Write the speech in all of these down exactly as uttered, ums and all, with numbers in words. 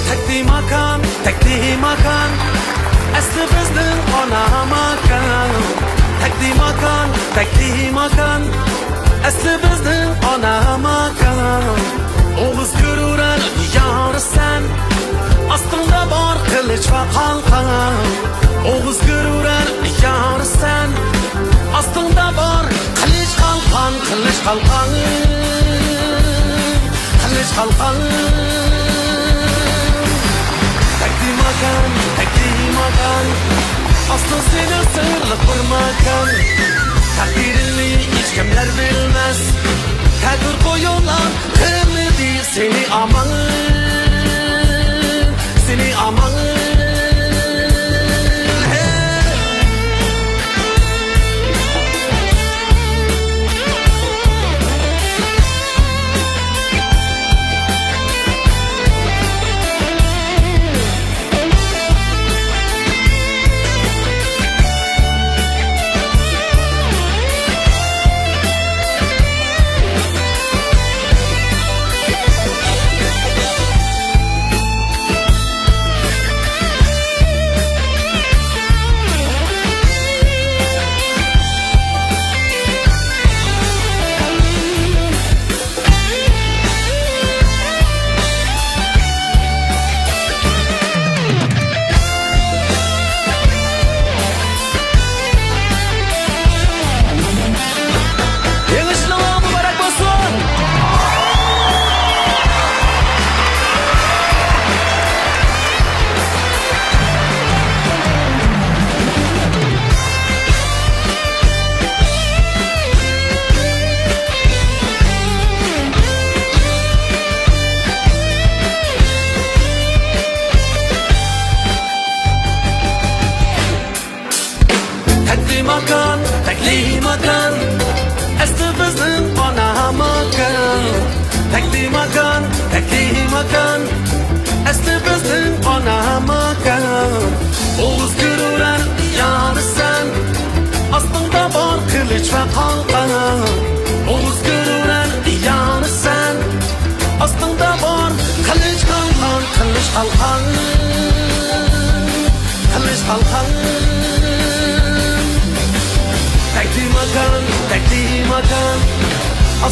تەكتى ماكان، تەكتى ماكان، ئەسلى بىزنىڭ ئانا ماكان. تەكتى ماكان، تەكتى ماكان، ئەسلى بىزنىڭ ئانا ماكان. ئوغۇز كۆرۈرەر يارىسەن، ئاستىڭدا بار قىلىچ ۋە قالقان. ئوغۇز كۆرۈرەر يارىسەن، ئاستىڭدا بار قىلىچ قالقان، قىلىچ قالقان، قىلىچ قالقان. تەكتى ماكان، تەكتى ماكان، ئاستىڭ سېنىڭ سىرلىق بىر ماكان. تەقدىرىڭنى ھېچكىملەر بىلمەس، تەتۈر قويۇنلار قىلمىدى سېنى ئامان، سېنى ئامان.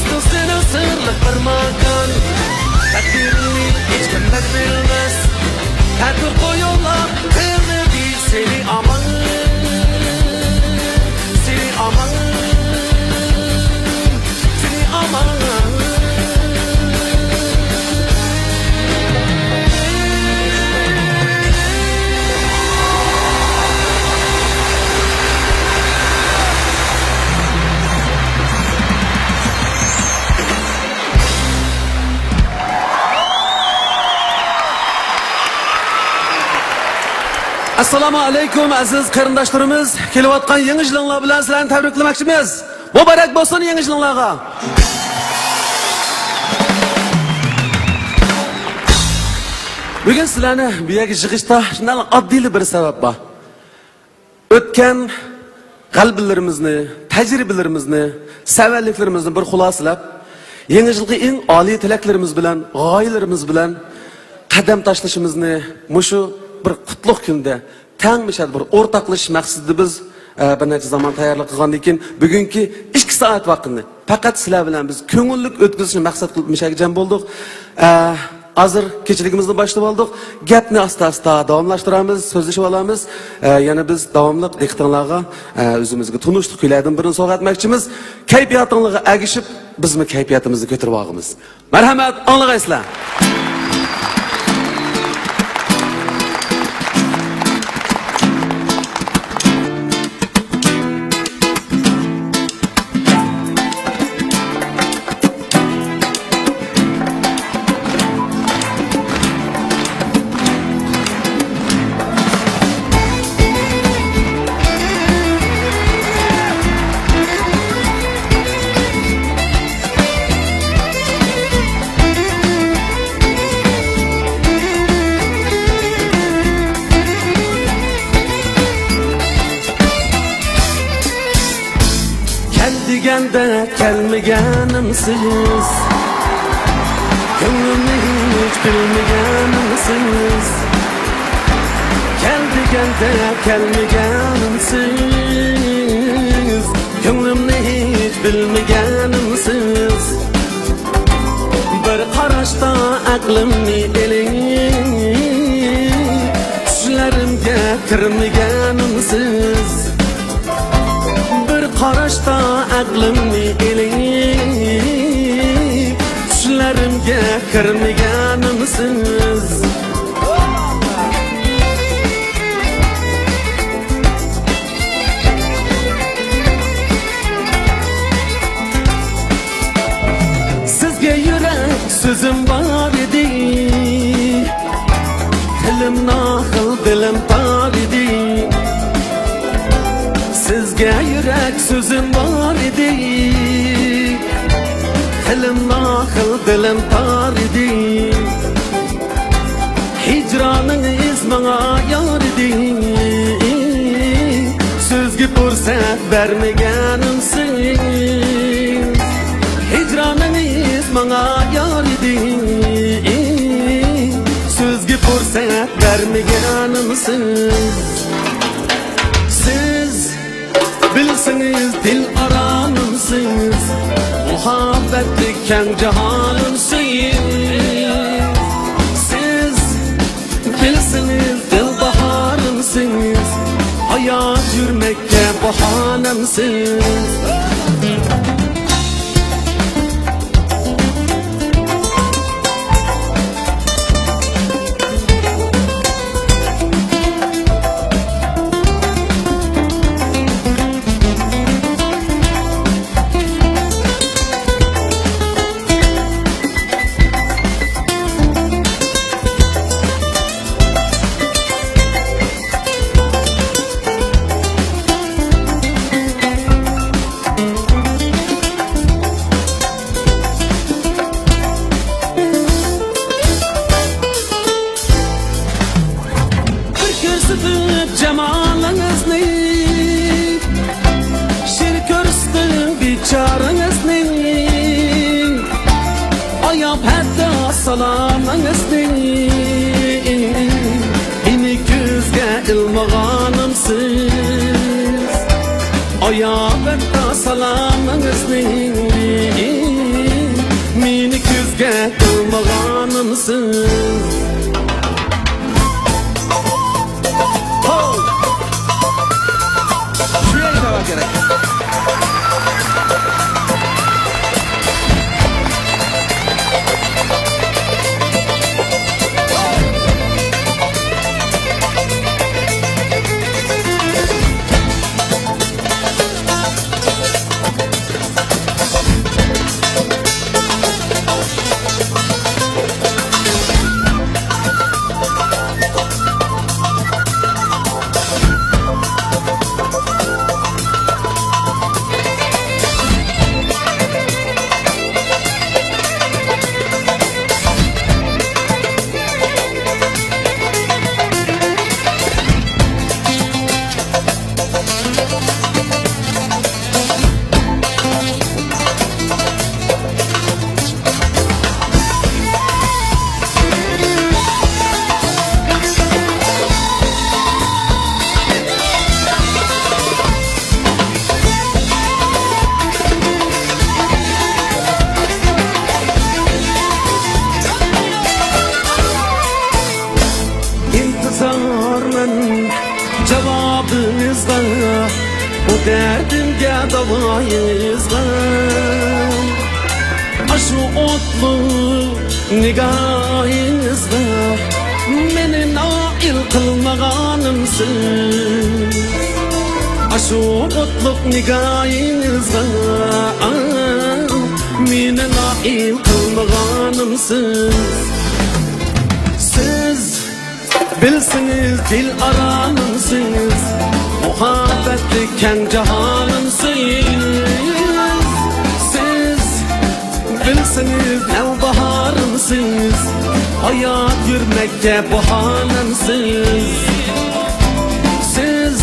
سېنىڭ سىرلىق بىر ماكان، تەقدىرىڭنى ھېچكىم بىلمەس. تەتۈر قويۇنلار قىلدى سېنى ئامان، سېنى ئامان، سېنى ئامان. ئەسسالامۇ ئەلەيكۇم، ئەزىز قېرىنداشلىرىمىز، كېلىۋاتقان يېڭى يىلىڭلار بىلەن سىلەرنى تەبرىكلىمەكچىمىز. مۇبارەك بولسۇن يېڭى يىلىڭلارغا. بۈگۈن سىلەرنى بۇ يەرگە يىغىشتا شۇنداق ئاددىيلا بىر سەۋەب بار. ئۆتكەن غەلىبىلىرىمىزنى، تەجرىبىلىرىمىزنى، سەۋەنلىكلىرىمىزنى بىر خۇلاسىلەپ، يېڭى يىلغا ئەڭ ئالىي تىلەكلىرىمىز بىلەن، غايىلىرىمىز بىلەن قەدەم تاشلىشىمىزنى مۇشۇ بىر قۇتلۇق كۈندە تەڭ مىشەدە بىر ئورتاقلىشىش مەقسىتىدە بىز، ئە، بىر نەچچە زامان تەييارلىق قىلغاندىن كېيىن، بۈگۈنكى ئىككى سائەت ۋاقىتنى پەقەت سىلەر بىلەن بىز كۆڭۈللۈك ئۆتكۈزۈشنى مەقسەت قىلىپ مىشەگە جەم بولدۇق. ئە، ھازىر كېچىلىكىمىزنى باشلاپ ئالدۇق. گەپنى ئاستا-ئاستا داۋاملاشتۇرىمىز، سۆزلىشىپ ئالىمىز. ئە، يەنە بىز داۋاملىق دىققىتىڭلارغا، ئە، ئۆزىمىزگە تونۇشلۇق كۈيلەردىن بىرنى سوۋغا ئەتمەكچىمىز. كەيپىياتىڭلارغا ئەگىشىپ، بىزمۇ كەيپىياتىمىزنى كۆتۈرۈپ ئالغىمىز. مەرھەمەت، ئاڭلىغايسىلەر. كەل دېگەندە كەلمىگەنمسىز؟ كۆڭلۈمنى ھېچ بىلمىگەنمسىز؟ كەل دېگەندە كەلمىگەنمسىز؟ كۆڭلۈمنى ھېچ بىلمىگەنمسىز؟ بىر قاراشتا ئەقلىمنى ئېلىپ، چۈشلىرىمگە كىرمىگەنمسىز؟ بىر قاراشتا ئەقلىمنى ئېلىپ، چۈشلىرىمگە كىرمىگەنمسىز؟ سىزگە يۈرەك سۆزۈم بار ئىدى، تىلىم ناخىل، دىلىم تار ئىدى. سىزگە يۈرەك سۆزۈم بار ئىدى، تىلىم ناخىل، دىلىم تار ئىدى. ھىجرانىڭىز ماڭا يار ئىدى، سۆزگە پۇرسەت بەرمىگەنمسىز؟ ھىجرانىڭىز ماڭا يار ئىدى، سۆزگە پۇرسەت بەرمىگەنمسىز؟ سىز بىلسىڭىز دىل ئارامىمسىز، مۇھەببەتلىك كەڭ جاھانىمسىز. سىز بىلسىڭىز دىل باھارىمسىز، ھايات يۈرمەككە باھانەمسىز. بىر كۆرسىتىپ جامالىڭىزنى، شىر كۆرسىتىڭ بىچارىڭىزنى، ئاياپ ھەتتا سالامىڭىزنى، مېنى كۆزگە ئىلمىغانىمسىز؟ ئاياپ ھەتتا سالامىڭىزنى، ئىنتىزارمەن جاۋابىڭىزغا، بۇ دەردىمگە داۋايىڭىزغا. ئاشۇ ئوتلۇق نىگاھىڭىزغا مېنى نائىل قىلمىغانىمسىز؟ ئاشۇ ئوتلۇق نىگاھىڭىزغا مېنى نائىل قىلمىغانىمسىز؟ سىز بىلسىڭىز دىل ئارامىمسىز، مۇھەببەتلىك كەڭ جاھانىمسىز؟ سىز بىلسىڭىز نەۋباھارىمسىز، ھايات يۈرمەككە باھانەمسىز؟ سىز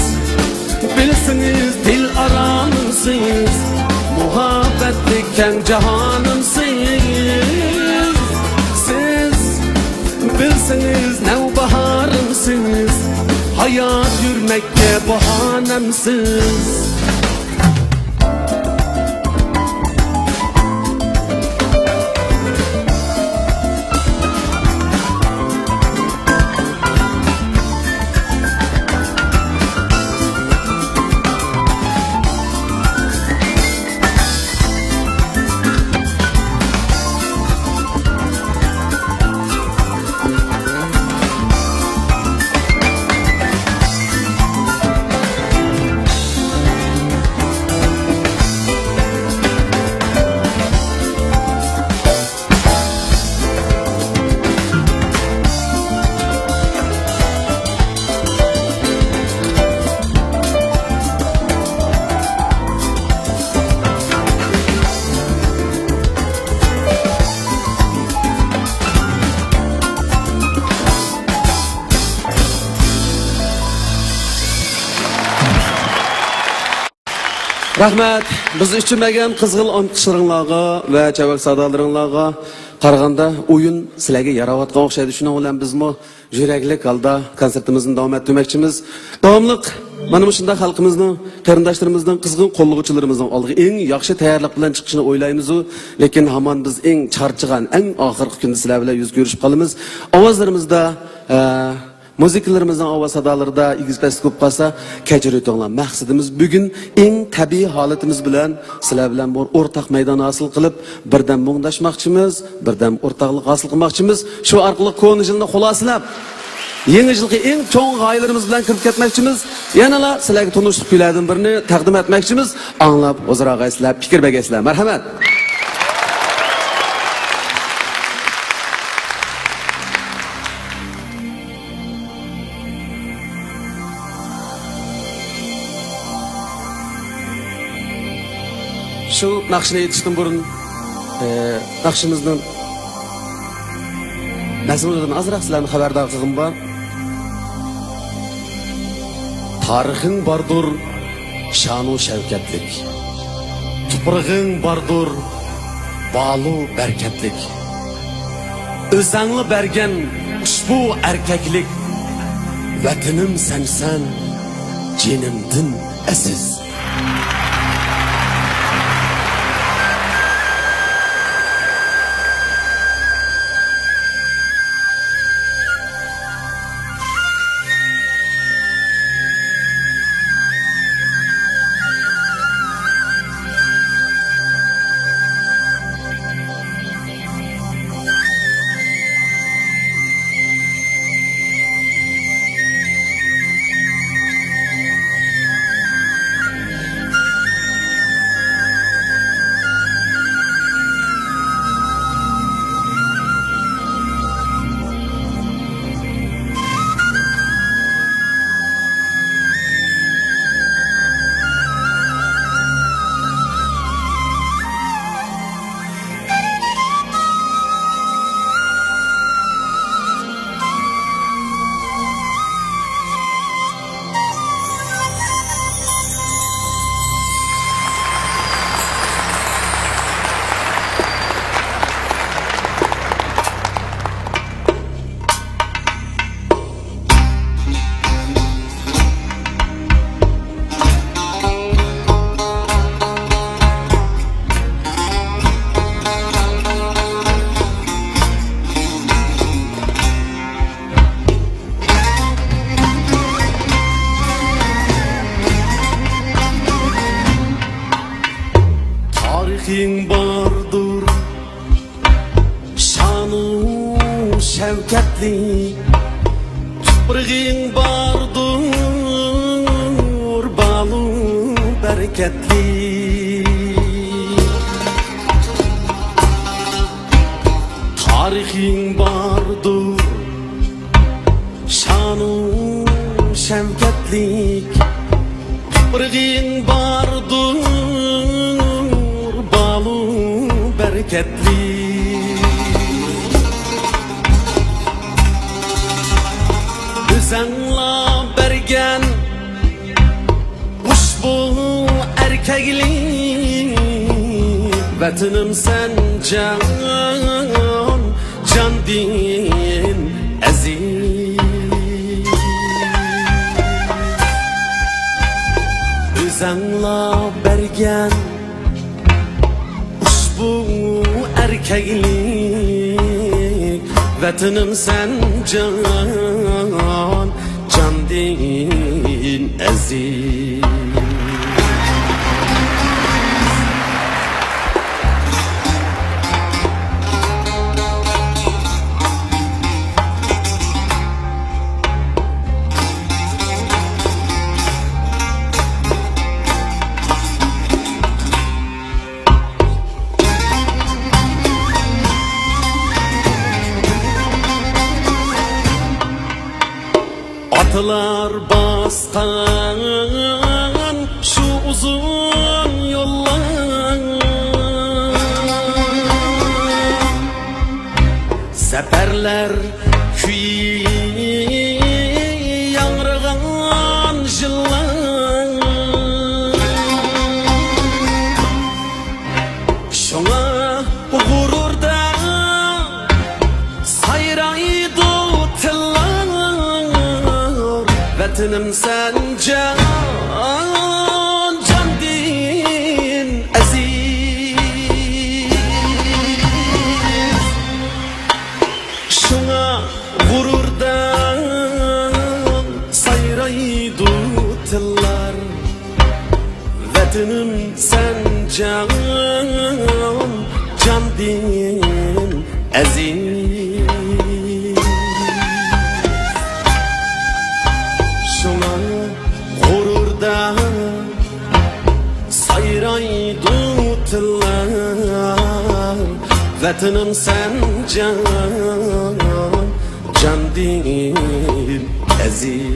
بىلسىڭىز دىل ئارامىمسىز، مۇھەببەتلىك كەڭ جاھانىمسىز؟ سىز بىلسىڭىز نەۋباھارىمسىز، ھايات يۈرمەككە باھانەمسىز؟ رەھمەت. بىز ئۈچۈن بەرگەن قىزغىن ئالقىشلىرىڭلارغا ۋە چەۋەك سادالىرىڭلارغا قارىغاندا، ئويۇن سىلەرگە ياراۋاتقان ئوخشايدۇ. شۇنىڭ بىلەن بىزمۇ يۈرەكلىك ھالدا كونسېرتىمىزنى داۋام ئەتتۈرمەكچىمىز. داۋاملىق مانا مۇشۇنداق خەلقىمىزنىڭ، قېرىنداشلىرىمىزنىڭ، قىزغىن قوللىغۇچىلىرىمىزنىڭ ئالدىغا ئەڭ ياخشى تەييارلىق بىلەن چىقىشىنى ئويلايمىزۇ، لېكىن ھامان بىز ئەڭ چارچىغان، ئەڭ ئاخىرقى كۈندە سىلەر بىلەن يۈز كۆرۈشۈپ قالىمىز. ئاۋازلىرىمىزدا، ئە، مۇزىكىلىرىمىزنىڭ ئاۋاز سادالىرىدا ئېگىز-پەس بولۇپ قالسا، كەچۈرۈۋېتىڭلار. مەقسىتىمىز بۈگۈن ئەڭ تەبىئىي ھالىتىمىز بىلەن سىلەر بىلەن بىر ئورتاق مەيدان ھاسىل قىلىپ، بىردەم مۇڭداشماقچىمىز، بىردەم ئورتاقلىق ھاسىل قىلماقچىمىز. شۇ ئارقىلىق كونا يىلنى خۇلاسىلەپ، يېڭى يىلقى ئەڭ چوڭ غايىلىرىمىز بىلەن كىرىپ كەتمەكچىمىز. يەنىلا سىلەرگە تونۇشلۇق كۈيلەردىن بىرنى تەقدىم ئەتمەكچىمىز. ئاڭلاپ، ھۇزۇر ئاغايسىلەر، پىكىر بەرگەيسىلەر. مەرھەمەت. شۇ ناخشىنى ئېيتىشتىن بۇرۇن، ئە، ناخشىمىزنىڭ مەزمۇنىدىن ئازراق سىلەرنى خەۋەردار قىلغۇم بار. تارىخىڭ باردۇر شانۇ شەۋكەتلىك، تۇپرىقىڭ باردۇر بالۇ بەرىكەتلىك. ئۆزەڭلا بەرگەن ئۇشبۇ ئەركەكلىك، ۋەتىنىم سەنسەن جېنىمدىن ئەزىز. تەتلىك، تۇپرىقىڭ باردۇر بالۇ بەرىكەتلىك. تارىخىڭ باردۇر شانۇ شەۋكەتلىك، تۇپرىقىڭ باردۇر بالۇ بەرىكەتلىك. ئۆزەڭلا بەرگەن ئۇشبۇ ئەركەكلىك، ۋەتىنىم سەن جان، جاندىن ئەزىز. ئۆزەڭلا بەرگەن ئۇشبۇ ئەركەكلىك، ۋەتىنىم سەن جان، جاندىن ئەزىز. ئاتىلار باسقان شۇ ئۇزۇن يوللار، سەپەرلەر كۈيى ياڭرىغان يىللار. شۇڭا غۇرۇردا سايرايدۇ تىللار، ۋەتىنىم سەن جان، جاندىن ئەزىز. شۇڭا غۇرۇردىن سايرايدۇ تىللار، ۋەتىنىم سەن جان، جاندىن ئەزىز. شۇڭا غۇرۇردىن سايرايدۇ تىللار، ۋەتىنىم سەن جان، جاندىن ئەزىز.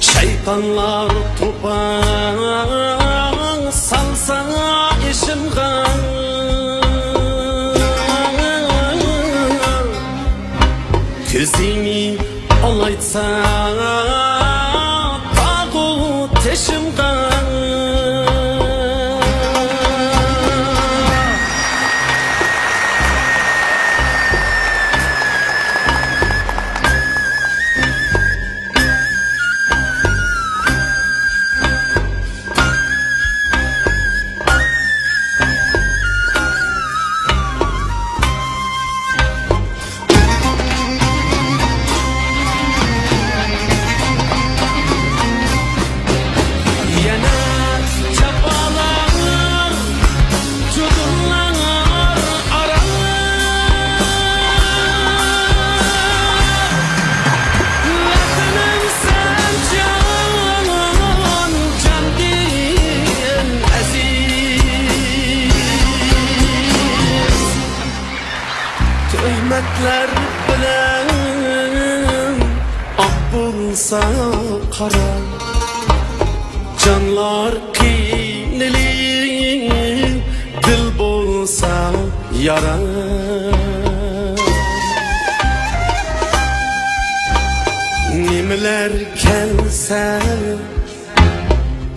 شەيتانلار توپا سالسا ئېشىمغا، كۆزىنى ئالايتسا تاغۇ تېشىمغا. يەنە جاپالار، جۇدۇنلار ئارا. ۋەتىنىم سەن جان، جاندىن ئەزىز. تۆھمەتلەر بىلەن ئاق بولسا قارا، جانلار قىينىلىپ دىل بولسا يارا. نېمىلەر كەلسە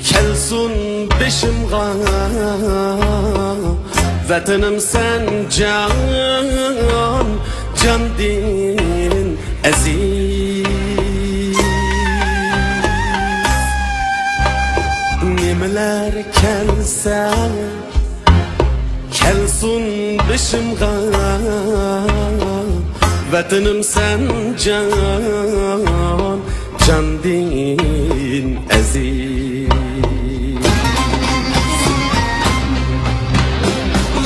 كەلسۇن بېشىمغا، ۋەتىنىم سەن جان، جاندىن ئەزىز. نېمىلەر كەلسە كەلسۇن بېشىمغا، ۋەتىنىم سەن جان، جاندىن ئەزىز.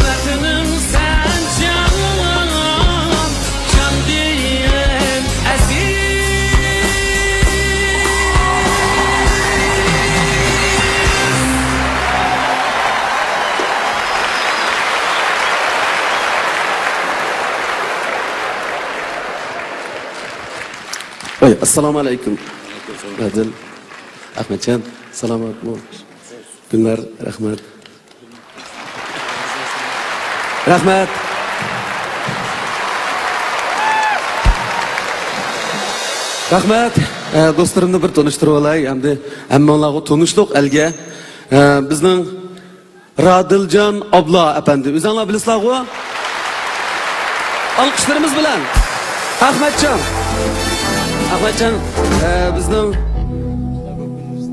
ۋەتىنىم سەن جان، جاندىن ئەزىز. ۋاي، ئەسسالامۇ ئەلەيكۇم. ئادىل، ئەخمەتجان، سالامەتمۇ؟ گۈلنار، رەھمەت. رەھمەت. رەھمەت. ئە، دوستلىرىمنى بىر تونۇشتۇرۇپ ئالاي. ئەمدى ھەممىڭلارغا تونۇشلۇق ئەلگە. ئە، بىزنىڭ رادىلجان ئابلا ئەپەندى. ئۆزۈڭلار بىلىسىلەرغۇ؟ ئالقىشلىرىمىز بىلەن. ئەخمەتجان. ئەخمەتجان، ئە، بىزنىڭ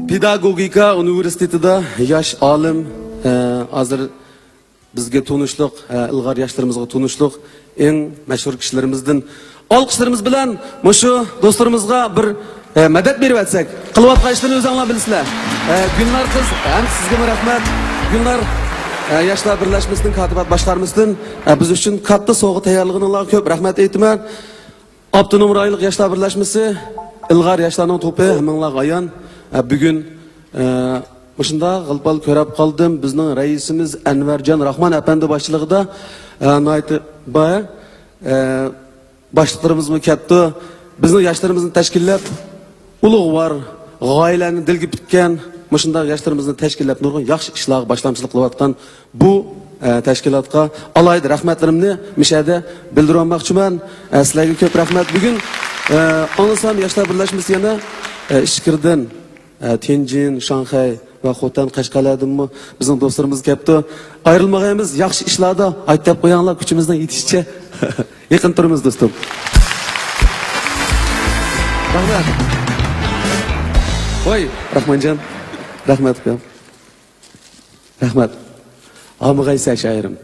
پېداگوگىكا ئۇنىۋېرسىتېتىدا ياش ئالىم، ئە، ھازىر بىزگە تونۇشلۇق، ئە، ئىلغار ياشلىرىمىزغا تونۇشلۇق ئەڭ مەشھۇر كىشىلىرىمىزدىن. ئالقىشلىرىمىز بىلەن مۇشۇ دوستلىرىمىزغا بىر، ئە، مەدەت بېرىۋەتسەك. قىلىۋاتقان ئىشلىرىنى ئۆزۈڭلار بىلىسىلەر. ئە، گۈلنار قىز، ھەم سىزگىمۇ رەھمەت. گۈلنار، ئە، ياشلار بىرلەشمىسىنىڭ كاتىبات باشقارمىسىدىن، ئە، بىز ئۈچۈن كاتتا سوۋغا تەييارلىغىنىڭلارغا كۆپ رەھمەت ئېيتىمەن. ئاپتونوم رايونلۇق ياشلار بىرلەشمىسى، ئىلغار ياشلارنىڭ توپى ھەممىڭلارغا ئايان. ئە، بۈگۈن، ئە، مۇشۇنداق غىل-پال كۆرۈپ قالدىم. بىزنىڭ رەئىسىمىز ئەنۋەرجان راخمان ئەپەندى باشچىلىقىدا، ئە، ناھايىتى باي، ئە، باشلىقلىرىمىزمۇ كەپتۇ. بىزنىڭ ياشلىرىمىزنى تەشكىللەپ، ئۇلۇغۋار غايىلەرنى دىلگە پۈتكەن، مۇشۇنداق ياشلىرىمىزنى تەشكىللەپ، نۇرغۇن ياخشى ئىشلارغا باشلامچىلىق قىلىۋاتقان بۇ، ئە، تەشكىلاتقا ئالاھىدە رەھمەتلىرىمنى مۇشۇ يەردە بىلدۈرۈۋالماقچىمەن. ئە، سىلەرگە كۆپ رەھمەت. بۈگۈن، ئە، ئاڭلىسام، ياشلار بىرلەشمىسى يەنە، ئە، ئىچكىرىدىن، ئە، تيەنجىن، شاڭخەي ۋە خوتەن، قەشقەرلەردىنمۇ بىزنىڭ دوستلىرىمىز كەپتۇ. ئايرىلمىغايمىز، ياخشى ئىشلاردا ھايداپ قويۇڭلار، كۈچىمىزنىڭ يېتىشىچە. يېقىن تۇرىمىز، دوستۇم. رەھمەت. ۋاي، راخمانجان. رەھمەت، ئۇكام. رەھمەت. ھامىغايسە، شائىرىم.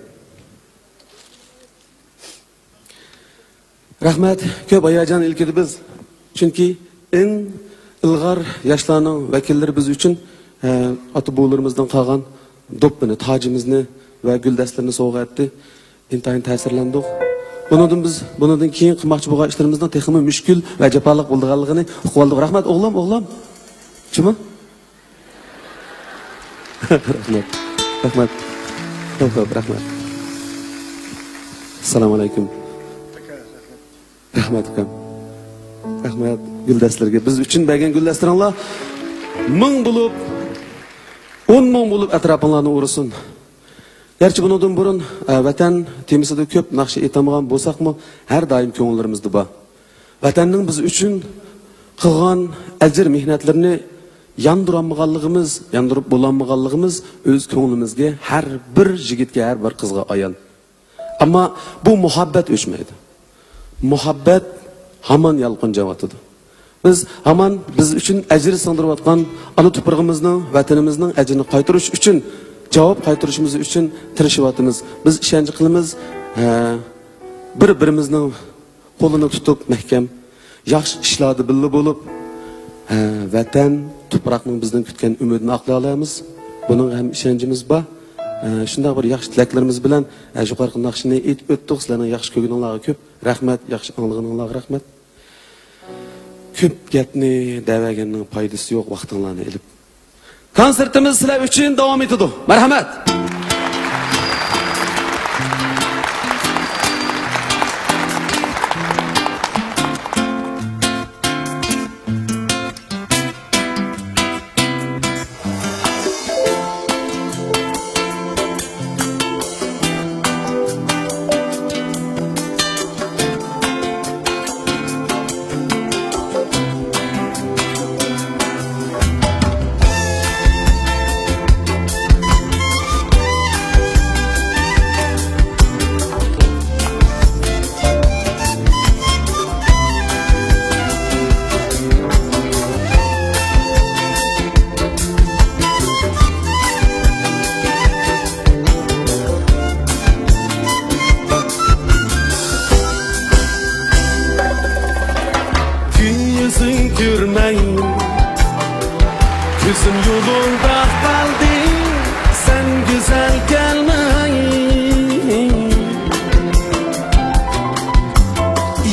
رەھمەت، كۆپ ھاياجان ئىلكىدە بىز. چۈنكى ئەڭ ئىلغار ياشلارنىڭ ۋەكىللىرى بىز ئۈچۈن، ئە، ئاتا-بوۋىلىرىمىزدىن قالغان دوپپىنى، تاجىمىزنى ۋە گۈلدەستىلىرىنى سوۋغا ئەتتى. ئىنتايىن تەسىرلەندۇق. بۇنىڭدىن بىز، بۇنىڭدىن كېيىن قىلماقچى بولغان ئىشلىرىمىزنىڭ تېخىمۇ مۈشكۈل ۋە جاپالىق بولىدىغانلىقىنى ئۇقۇۋالدۇق. رەھمەت، ئوغلۇم، ئوغلۇم. چىمۇ؟ رەھمەت. رەھمەت. كۆپ، كۆپ رەھمەت. ئەسسالامۇ ئەلەيكۇم. رەھمەت، ئۇكام. رەھمەت گۈلدەستىلەرگە. بىز ئۈچۈن بەرگەن گۈلدەستىلىرىڭلار مىڭ بولۇپ، ئون مىڭ بولۇپ ئەتراپىڭلارنى ئورىسۇن. گەرچە بۇنىڭدىن بۇرۇن، ئە، ۋەتەن تېمىسىدا كۆپ ناخشا ئېيتالمىغان بولساقمۇ، ھەر دائىم كۆڭۈللىرىمىزدە بار. ۋەتەننىڭ بىز ئۈچۈن قىلغان ئەجىر مېھنەتلىرىنى ياندۇرالمىغانلىقىمىز، ياندۇرۇپ بولالمىغانلىقىمىز ئۆز كۆڭلىمىزگە ھەر بىر يىگىتكە، ھەر بىر قىزغا ئايان. ئەمما بۇ مۇھەببەت ئۆچمەيدۇ. مۇھەببەت ھامان يالقۇنجاۋاتىدۇ. بىز ھامان بىز ئۈچۈن ئەجىر سىڭدۈرۈۋاتقان ئانا تۇپرىقىمىزنىڭ، ۋەتىنىمىزنىڭ ئەجرىنى قايتۇرۇش ئۈچۈن، جاۋاب قايتۇرۇشىمىز ئۈچۈن تىرىشىۋاتىمىز. بىز ئىشەنچ قىلىمىز، ھە، بىر-بىرىمىزنىڭ قولىنى تۇتۇپ مەھكەم، ياخشى ئىشلاردا بىللە بولۇپ، ھە، ۋەتەن، تۇپراقنىڭ بىزدىن كۈتكەن ئۈمىدىنى ئاقلايالايمىز. بۇنىڭغا ھەم ئىشەنچىمىز بار. ھە، شۇنداق بىر ياخشى تىلەكلىرىمىز بىلەن، ھە، يۇقىرىقى ناخشىنى ئېيتىپ ئۆتتۇق. سىلەرنىڭ ياخشى كۆرگىنىڭلارغا كۆپ رەھمەت، ياخشى ئاڭلىغىنىڭلارغا رەھمەت. كۆپ گەپنى دەۋەرگەننىڭ پايدىسى يوق، ۋاقتىڭلارنى ئېلىپ. كونسېرتىمىز سىلەر ئۈچۈن داۋام ئېتىدۇ. مەرھەمەت! يۈزۈڭ كۆرمەي، كۆزۈم يولۇڭدا قالدى، سەن گۈزەل كەلمەي.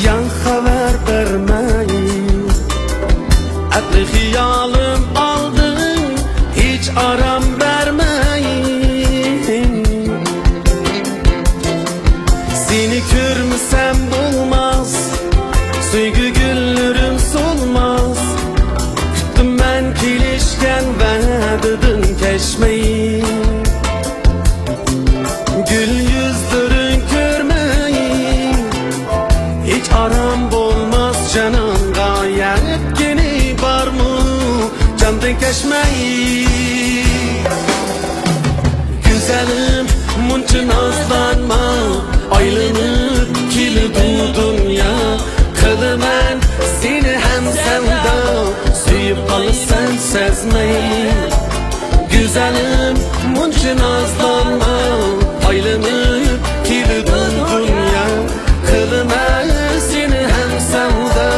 ياڭ خەۋەر بەرمەي، ئەقلى خىيالىم ئالدىڭ، ھېچ ئارام بەرمەي. سېنى كۆرمىسەم بولماس، سۆيگۈ گۈللىرىم سولماس. كۈتتۈم مەن كېلىشكەن ۋەدىدىن كەچمەي. گۈل يۈزلىرىڭ كۆرمەي، ھېچ ئارام بولماس جانانغا، يەتكىنى بارمۇ جاندىن كەچمەي. گۈزەلىم، مۇنچە نازلانما، ئايلىنىپ كېلىدۇ دۇنيا. قىلىمەن سېنى ھەم سەۋدا، سۆيۈپ قالىسەن سەزمەي. گۈزەلىم، مۇنچە نازلانما، ئايلىنىپ كېلىدۇ دۇنيا. قىلىمەن سېنى ھەم سەۋدا،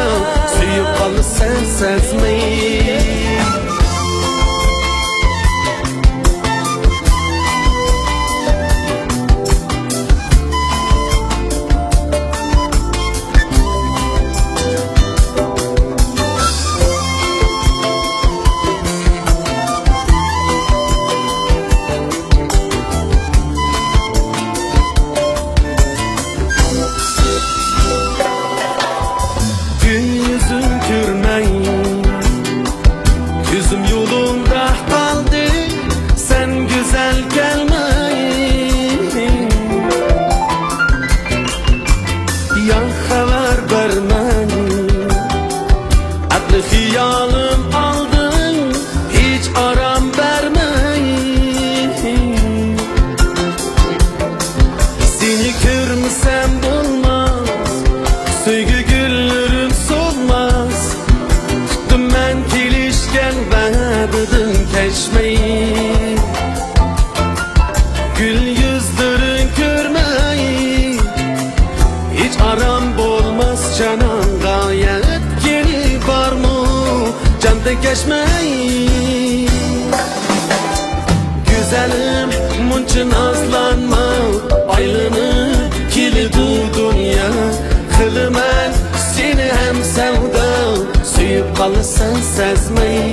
سۆيۈپ قالىسەن سەزمەي. گۈل يۈزۈڭ كۆرمەي، كۆزۈم يولۇڭدا قالدى، سەن گۈزەل كەلمەي. ياڭ خەۋەر بەرمەي، ئەقلى خىيالىم ئالدىڭ، ھېچ ئارام بەرمەي. سېنى كۆرمىسەم بولماس، سۆيگۈ گۈللىرىم سولماس. كۈتتۈم مەن كېلىشكەن ۋەدىدىن كەچمەي. گۈل يۈزلىرىڭ كۆرمەي، ھېچ ئارام بولماس جانانغا، يەتكىنى بارمۇ جاندىن كەچمەي. گۈزەلىم، مۇنچە نازلانما، ئايلىنىپ كېلىدۇ دۇنيا. قىلىمەن سېنى ھەم سەۋدا، سۆيۈپ قالىسەن سەزمەي.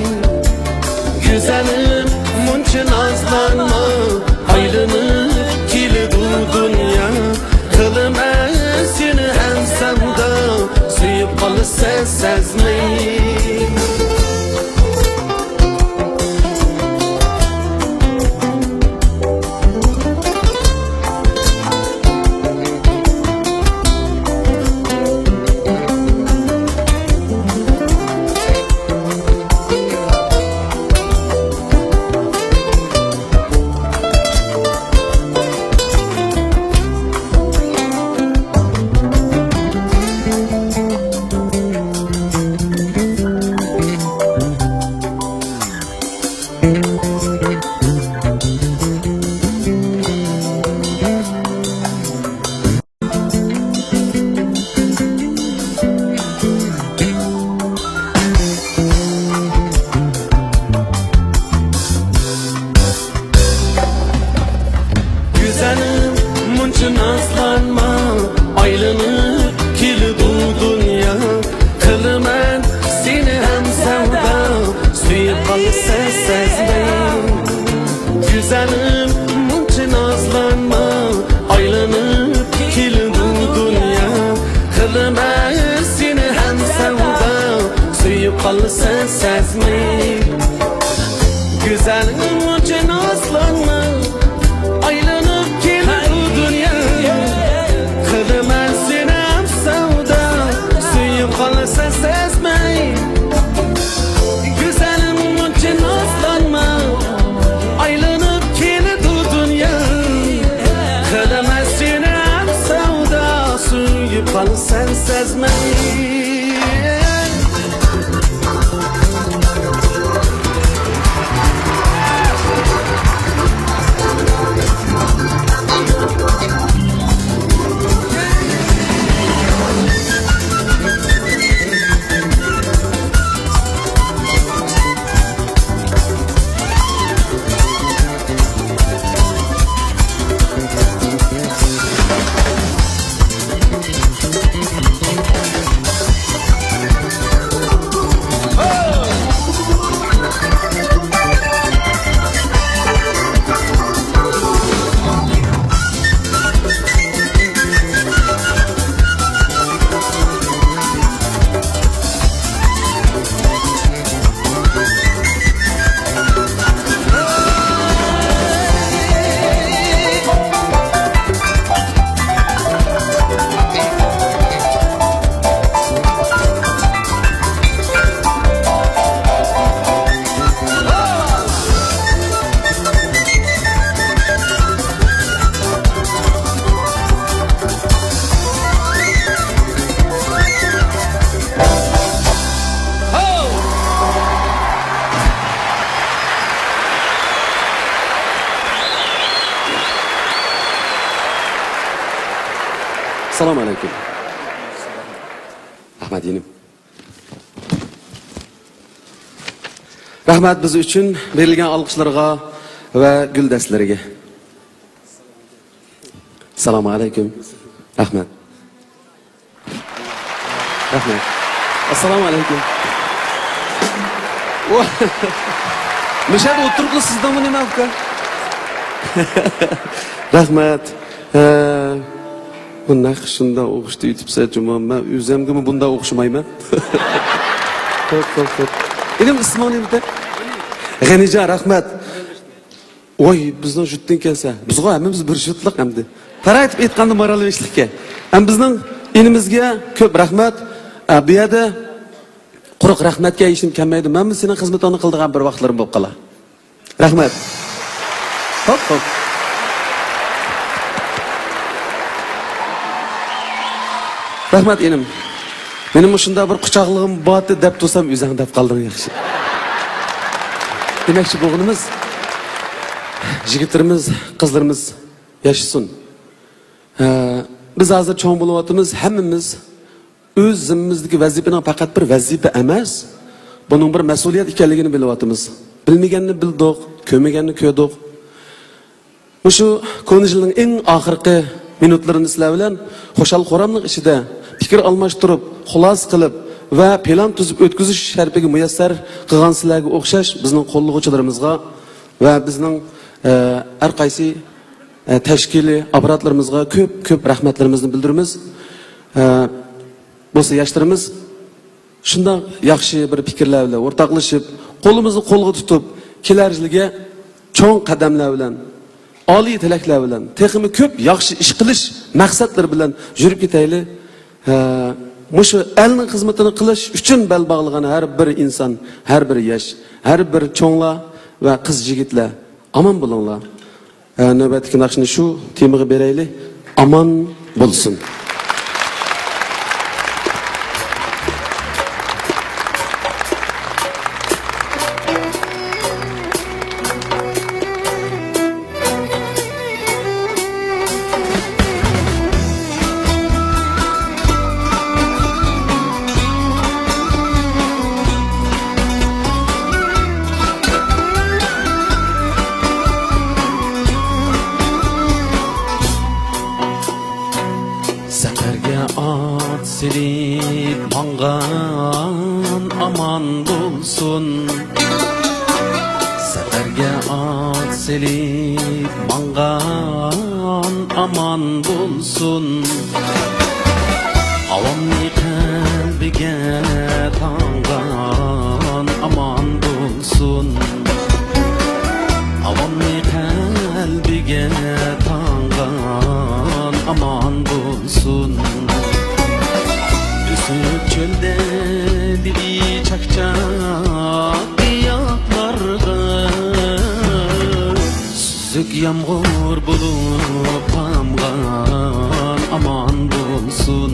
گۈزەلىم، مۇنچە نازلانما، ئايلىنىپ كېلىدۇ دۇنيا. قىلىمەن سېنى ھەم سەۋدا، سۆيۈپ قالىسەن سەزمەي. گۈزەلىم، مۇنچە نازلانما، ئايلىنىپ كېلىدۇ دۇنيا. قىلىمەن سېنى ھەم سەۋدا، سۆيۈپ قالىسەن سەزمەي. گۈزەلىم، مۇنچە نازلانما، ئايلىنىپ كېلىدۇ دۇنيا. قىلىمەن سېنى ھەم سەۋدا، سۆيۈپ قالىسەن سەزمەي. گۈزەلىم، مۇنچە نازلانما، ئايلىنىپ كېلىدۇ دۇنيا. قىلىمەن سېنى ھەم سەۋدا، سۆيۈپ قالىسەن سەزمەي. گۈزەلىم، مۇنچە نازلانما، ئايلىنىپ كېلىدۇ دۇنيا. قىلىمەن سېنى ھەم سەۋدا، سۆيۈپ قالىسەن سەزمەي. ئەسسالامۇ ئەلەيكۇم. رەھمەت، يېنىم. رەھمەت بىز ئۈچۈن بېرىلگەن ئالقىشلىرىغا ۋە گۈل دەستىلىرىگە. ئەسسالامۇ ئەلەيكۇم. رەھمەت. رەھمەت. ئەسسالامۇ ئەلەيكۇم. مۇشۇ يەردە ئولتۇرۇپلا سىزدىنمۇ نېمە ئاكا؟ رەھمەت. ھە، بۇنداق شۇنداق ئوخشىتىپ ئېيتىپسەن جۇمۇ، مەن ئۆزۈمگىمۇ بۇنداق ئوخشىمايمەن. خوپ، خوپ، خوپ. ئىنىم ئىسمىڭ نېمىدى؟ غەنىجان، رەھمەت. ۋاي، بىزنىڭ جۇتتىن كەلسە، بىزغۇ ھەممىمىز بىر جۇتلۇق ئەمدى. تارايتىپ ئېيتقاندا مارال بېشلىقكەن. ھەم بىزنىڭ ئىنىمىزگە كۆپ رەھمەت. ئە، بۇ يەردە قۇرۇق رەھمەتكە ھېچنېمە كەلمەيدۇ. مەنمۇ سېنىڭ خىزمىتىڭنى قىلىدىغان بىر ۋاقىتلىرىم بولۇپ قالا. رەھمەت. خوپ، خوپ. رەھمەت، ئىنىم. مېنىڭمۇ شۇنداق بىر قۇچاقلىغۇم بارتى دەپ تۇرسام، ئۆزۈڭ دەپ قالدىڭ، ياخشى. دېمەكچى بولغىنىمىز، يىگىتلىرىمىز، قىزلىرىمىز ياشىسۇن. ھە، بىز ھازىر چوڭ بولۇۋاتىمىز، ھەممىمىز ئۆز زىممىمىزدىكى ۋەزىپىنىڭ پەقەت بىر ۋەزىپە ئەمەس، بۇنىڭ بىر مەسئۇلىيەت ئىكەنلىكىنى بىلىۋاتىمىز. بىلمىگەننى بىلدۇق، كۆرمىگەننى كۆردۇق. مۇشۇ كونا يىلنىڭ ئەڭ ئاخىرقى مىنۇتلىرىنى سىلەر بىلەن خۇشال-خۇراملىق ئىچىدە پىكىر ئالماشتۇرۇپ، خۇلاسە قىلىپ ۋە پىلان تۈزۈپ ئۆتكۈزۈش شەرىپىگە مۇيەسسەر قىلغان سىلەرگە ئوخشاش بىزنىڭ قوللىغۇچىلىرىمىزغا ۋە بىزنىڭ، ئە، ھەر قايسى، ئە، تەشكىلىي ئاپپاراتلىرىمىزغا كۆپ، كۆپ رەھمەتلىرىمىزنى بىلدۈرىمىز. ئە، بولسا ياشلىرىمىز شۇنداق ياخشى بىر پىكىرلەر بىلەن ئورتاقلىشىپ، قولىمىزنى قولغا تۇتۇپ، كېلەر يىلگە چوڭ قەدەملەر بىلەن، ئالىي تىلەكلەر بىلەن، تېخىمۇ كۆپ ياخشى ئىش قىلىش مەقسەتلىرى بىلەن يۈرۈپ كېتەيلى. ھە، مۇشۇ ئەلنىڭ خىزمىتىنى قىلىش ئۈچۈن بەل باغلىغان ھەر بىر ئىنسان، ھەر بىر ياش، ھەر بىر چوڭلار ۋە قىز-يىگىتلەر، ئامان بولۇڭلار. ھە، نۆۋەتتىكى ناخشىنى شۇ تېمىغا بېرەيلى. ئامان بولسۇن. سەپەرگە ئات سېلىپ ماڭغان ئامان بولسۇن. سەپەرگە ئات سېلىپ ماڭغان ئامان بولسۇن. ئاۋامنى قەلبىگە تاڭغان ئامان بولسۇن. ئاۋامنى قەلبىگە تاڭغان ئامان بولسۇن. ئۆسۈپ چۆلدە دىلى چاقچاق گىياھلارغا سۈزۈك يامغۇر بولۇپ تامغان ئامان بولسۇن.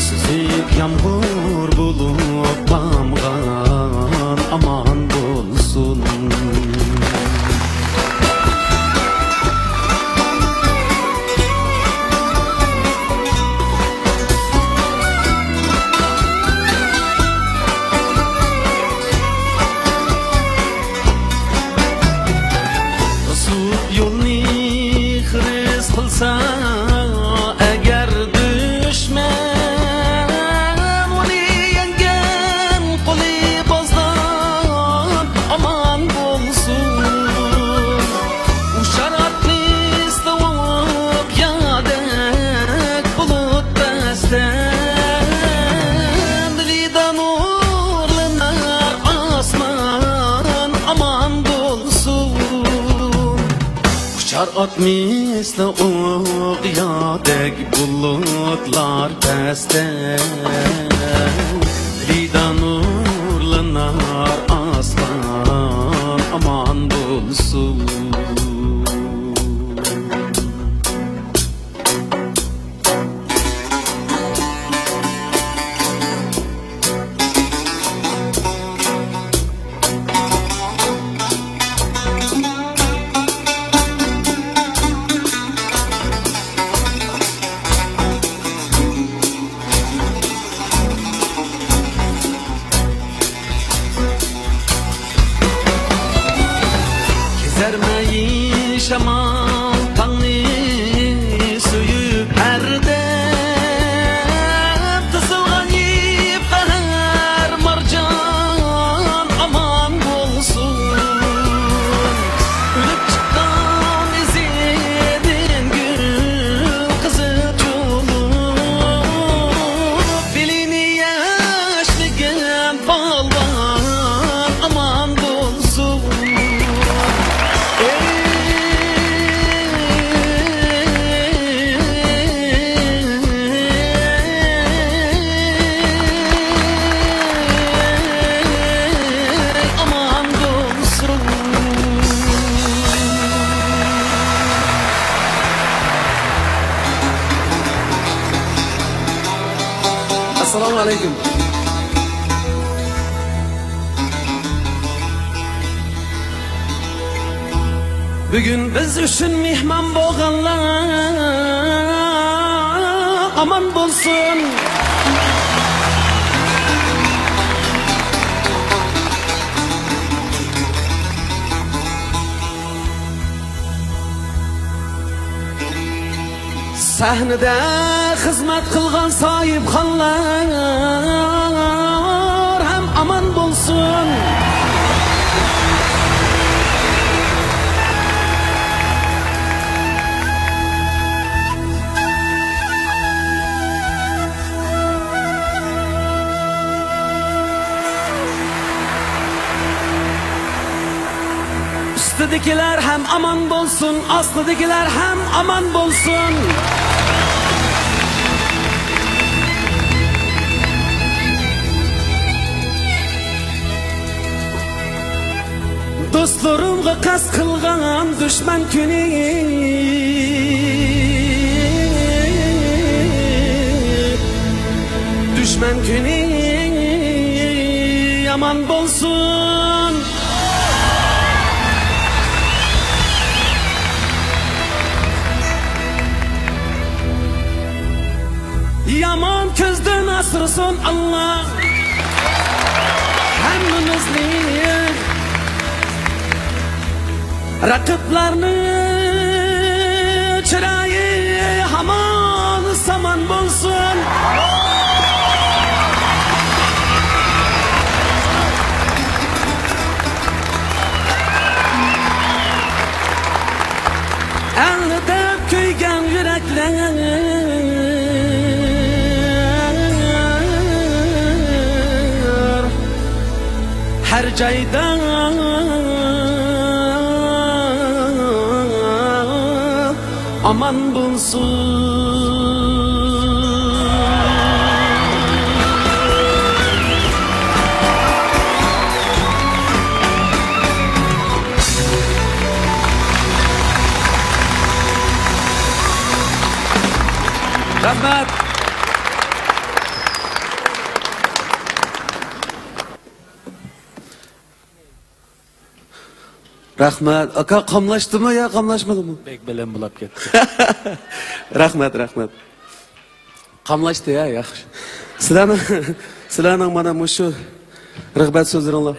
سۈزۈك يامغۇر بولۇپ تامغان ئامان بولسۇن. توسۇپ يولنى خىرىس قىلسا ئەگەر دۈشمەن، ئۇنى يەڭگەن قولى بازدان ئامان بولسۇن. ئۇچار ئاتنى سىلىۋاپ يادەك بۇلۇت پەستە، دىلىدا نۇرلىنار ئاسمان ئامان بولسۇن. ئۇچار ئات مىسلى ئوق يادەك بۇلۇتلار پەستە، دىلىدا نۇرلىنار ئاسمان ئامان بولسۇن. شامال تاڭنى سۆيۈپ ھەردەم، قىزىلغان يىپ قەھەر مارجان ئامان بولسۇن. ئۈنۈپ چىققان ئىزىدىن گۈل قىزىل چولۇپ، بېلىنى ياشنىگەن پالۋان ئامان بولسۇن. ئەسسالامۇ ئەلەيكۇم. بۈگۈن بىز ئۈچۈن مېھمان بولغانلار ئامان بولسۇن. سەھنىدە خىزمەت قىلغان ساھىبخانلار ھەم ئامان بولسۇن. ئۈستىدىكىلەر ھەم ئامان بولسۇن، ئاستىدىكىلەر ھەم ئامان بولسۇن. دوستلىرىمغا قەست قىلغان دۈشمەن كۈنى، دۈشمەن كۈنى يامان بولسۇن. يامان كۆزدىن ئاسرىسۇن ئاللا ھەممىمىزنى. رەقىبلەرنىڭ چىرايى ھامان سامان بولسۇن. ئەلدەپ كۆيگەن يۈرەكلەر ھەر جايدا ئامان بولسۇن. رەھمەت. رەھمەت. ئاكا، قاملاشتىمۇ يا قاملاشمىدىمۇ؟ بەك بەلەن بولاپ كەتتى. رەھمەت، رەھمەت. قاملاشتى يا، ياخشى. سىلەرنىڭ، سىلەرنىڭ مانا مۇشۇ رىغبەت سۆزلىرىڭلار.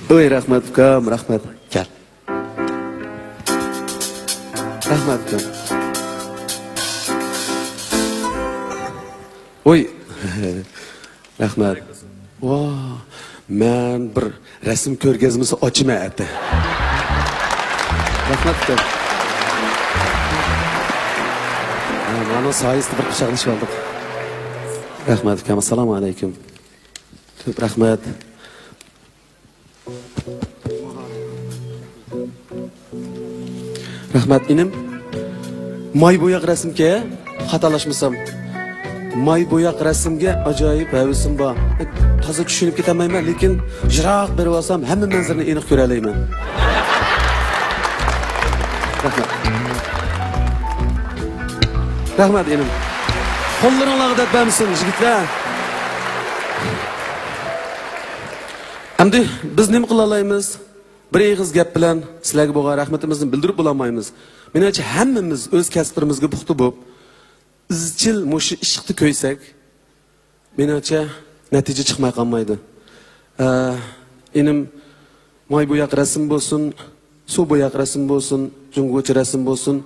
ئۆي، رەھمەت ئۇكام، رەھمەت. كەل. رەھمەت ئۇكام. ئوي. رەھمەت. ۋا، مەن بىر رەسىم كۆرگەزمىسى ئاچىمەن ئەتە. رەھمەت ئۇكام. ھە، مانا سايىسىدا بىر قۇچاقلىشىپ ئالدۇق. رەھمەت ئۇكام. ئەسسالامۇ ئەلەيكۇم. كۆپ رەھمەت. رەھمەت ئىنىم. ماي بوياق رەسىمكەن، خاتالاشمىسام. ماي بوياق رەسىمگە ئاجايىپ ھەۋىسىم بار. تازا چۈشىنىپ كېتەلمەيمەن، لېكىن يىراق بېرىۋالسام ھەممە مەنزىرىنى ئېنىق كۆرەلەيمەن. رەھمەت. رەھمەت ئىنىم. قوللىرىڭلارغا دەرد بەرمىسۇن يىگىتلەر. ئەمدى بىز نېمە قىلالايمىز؟ بىر ئېغىز گەپ بىلەن سىلەرگە بولغان رەھمىتىمىزنى بىلدۈرۈپ بولالمايمىز. مېنىڭچە، ھەممىمىز ئۆز كەسىپلىرىمىزگە پۇختا بولۇپ، ئىزچىل مۇشۇ ئىشقتا كۆيسەك، مېنىڭچە، نەتىجە چىقماي قالمايدۇ. ئە، ئىنىم، ماي بوياق رەسىم بولسۇن، سۇ بوياق رەسىم بولسۇن، جۇڭگوچە رەسىم بولسۇن،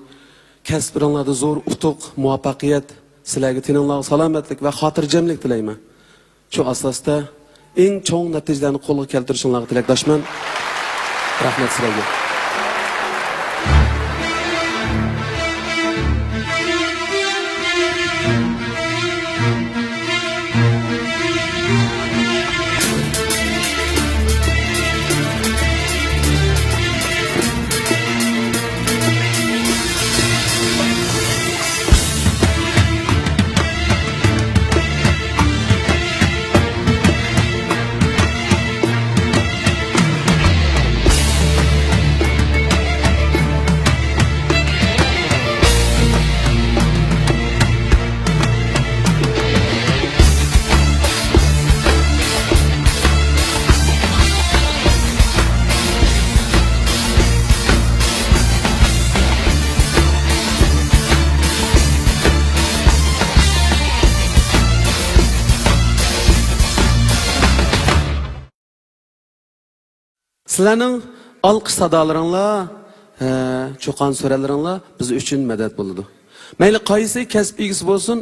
كەسىپلىرىڭلاردا زور ئۇتۇق، مۇۋەپپەقىيەت، سىلەرگە تېنىڭلارغا سالامەتلىك ۋە خاتىرجەملىك تىلەيمەن. شۇ ئاساستا ئەڭ چوڭ نەتىجىلەرنى قولغا كەلتۈرۈشۈڭلارغا تىلەكداشمەن. رەھمەت سىلەرگە. سىلەرنىڭ ئالقىش سادالىرىڭلار، ھە، چۇقان سۈرەنلىرىڭلار بىز ئۈچۈن مەدەت بولىدۇ. مەيلى قايسى كەسىپ ئىگىسى بولسۇن،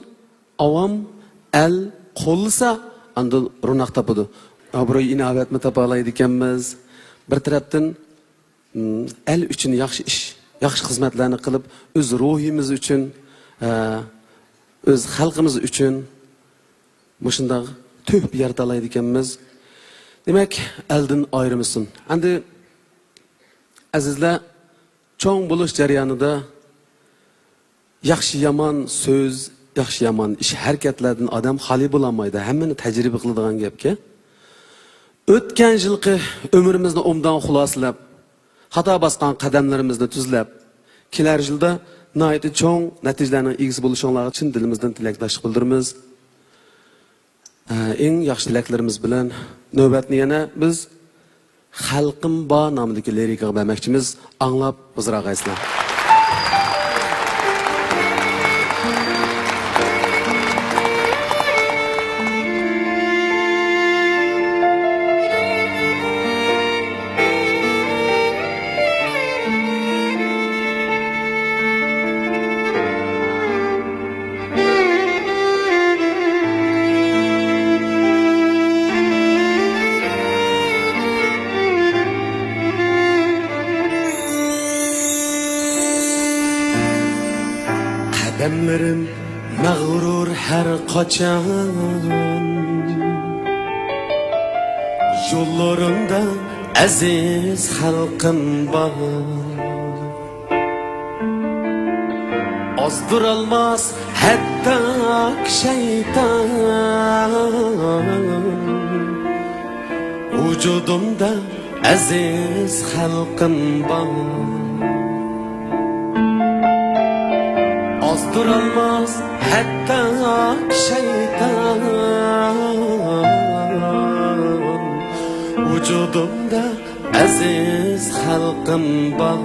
ئاۋام، ئەل قوللىسا، ئاندىن روناق تاپىدۇ. ئابرۇي ئىناۋەتمۇ تاپالايدىكەنمىز. بىر تەرەپتىن، م، ئەل ئۈچۈن ياخشى ئىش، ياخشى خىزمەتلەرنى قىلىپ، ئۆز روھىمىز ئۈچۈن، ھە، ئۆز خەلقىمىز ئۈچۈن مۇشۇنداق تۆھپە يارىتالايدىكەنمىز. دېمەك، ئەلدىن ئايرىمىسۇن. ئەمدى، ئەزىزلەر، چوڭ بولۇش جەريانىدا ياخشى-يامان سۆز، ياخشى-يامان ئىش-ھەرىكەتلەردىن ئادەم خالىي بولالمايدۇ. ھەممىنى تەجرىبە قىلىدىغان گەپكەن. ئۆتكەن يىلقى ئۆمرىمىزنى ئوبدان خۇلاسىلەپ، خاتا باسقان قەدەملىرىمىزنى تۈزلەپ، كېلەر يىلدا ناھايىتى چوڭ نەتىجىلەرنىڭ ئىگىسى بولۇشۇڭلارغا چىن دىلىمىزدىن تىلەكداشلىق بىلدۈرىمىز. ئە، ئەڭ ياخشى تىلەكلىرىمىز بىلەن نۆۋەتنى يەنە بىز خەلقىم بار نامىدىكى لىرىكىغا بەرمەكچىمىز. ئاڭلاپ ھۇزۇر ئاغايسىلەر. قەدەملىرىم مەغرۇر ھەر قاچان، يوللىرىمدا ئەزىز خەلقىم بار. ئازدۇرالماس ھەتتا شەيتان، ۋۇجۇدۇمدا ئەزىز خەلقىم بار. ئازدۇرالماس ھەتتا شەيتان، ۋۇجۇدۇمدا ئەزىز خەلقىم بار.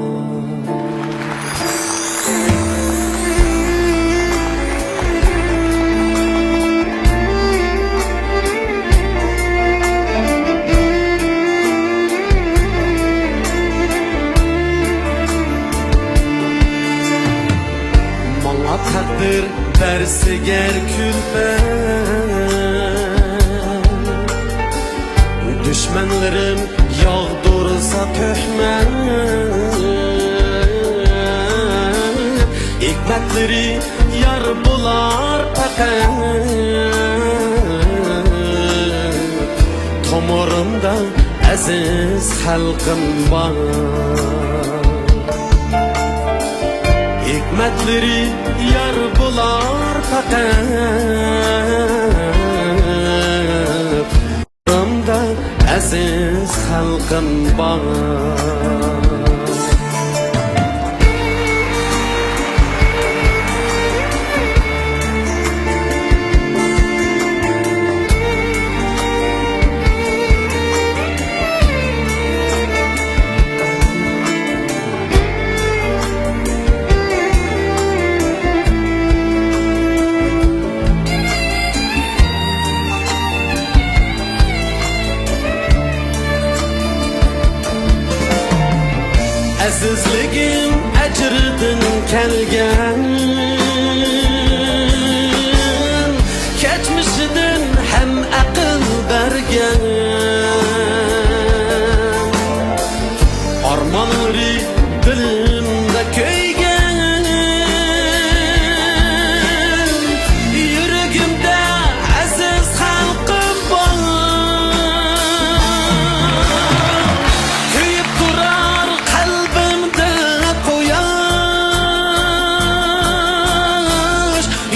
ماڭا تەقدىر بەرسە گەر كۈلپەت، دۈشمەنلىرىم ياغدۇرسا تۆھمەت، ھېكمەتلىرى يار بولار پەقەت. تومۇرۇمدا ئەزىز خەلقىم بار. ھېكمەتلىرى يار بولار پەقەت. ئەزىز خەلقىم بار. ئەجىزلىكىم ئەجىردىن كەلگەن، كەچمىشىدىن ھەم ئەقىل بەرگەن. ئارمانلىرى دىلىمدا كۆيگەن، يۈرىكىمدە ئەزىز خەلقىم بار. كۆيۈپ تۇرار قەلبىمدە قۇياش،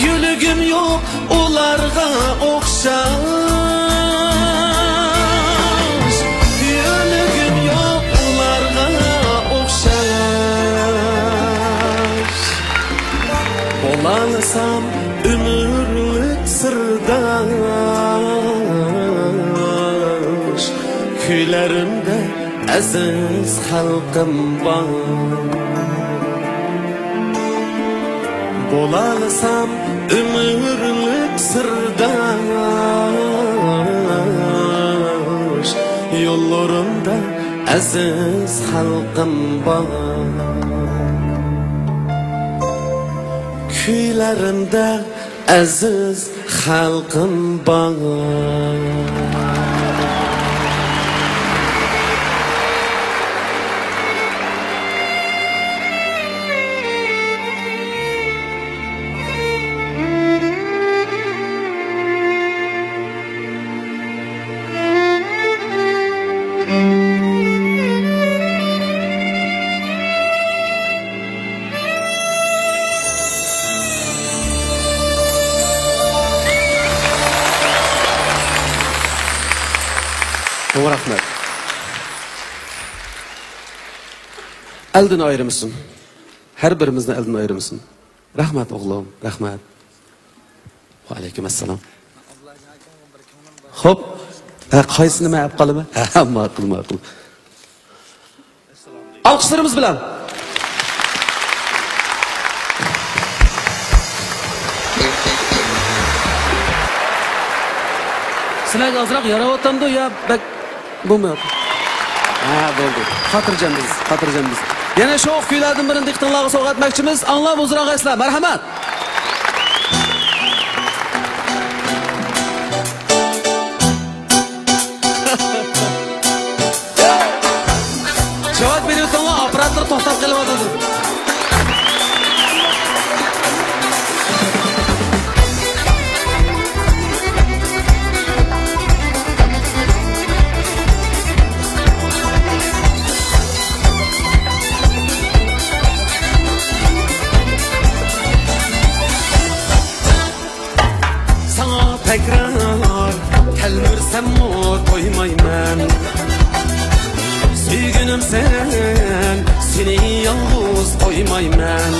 يۆلىگىم يوق ئۇلارغا ئوخشاش، يۆلىگىم يوق ئۇلارغا ئوخشاش. بولالىسام ئۆمۈرلۈك سىرداش، كۈيلىرىمدە ئەزىز خەلقىم بار. بولالىسام ئۆمۈرلۈك سىرداش، يوللىرىمدا ئەزىز خەلقىم بار. كۈيلىرىمدە ئەزىز خەلقىم بار. چوڭ رەھمەت. ئەلدىن ئايرىمىسۇن. ھەر بىرىمىزنى ئەلدىن ئايرىمىسۇن. رەھمەت ئوغلۇم، رەھمەت. ۋەئەلەيكۇم ئەسسالام. خوپ. ھە، قايسىنى مەن ئەپ قالىمەن؟ ھە، ماقۇل، ماقۇل. ئالقىشلىرىمىز بىلەن. سىلەرگە ئازراق ياراۋاتامدۇ يا بەك بۇمۇ؟ ھە، بولدى. خاتىرجەم بىز، خاتىرجەم بىز. يەنە شوخ كۈيلەردىن بىرىنى دىققىتىڭلارغا سوۋغا ئەتمەكچىمىز. ئاڭلاپ ھۇزۇر ئاغايسىلەر. مەرھەمەت. جاۋاب بېرىۋېتىڭلار، ئاپپاراتلار توختاپ قېلىۋاتىدۇ. ساڭا تەكرار تەلمۈرسەممۇ تويمايمەن. سۆيگۈنۈم سەن، سېنى يالغۇز قويمايمەن.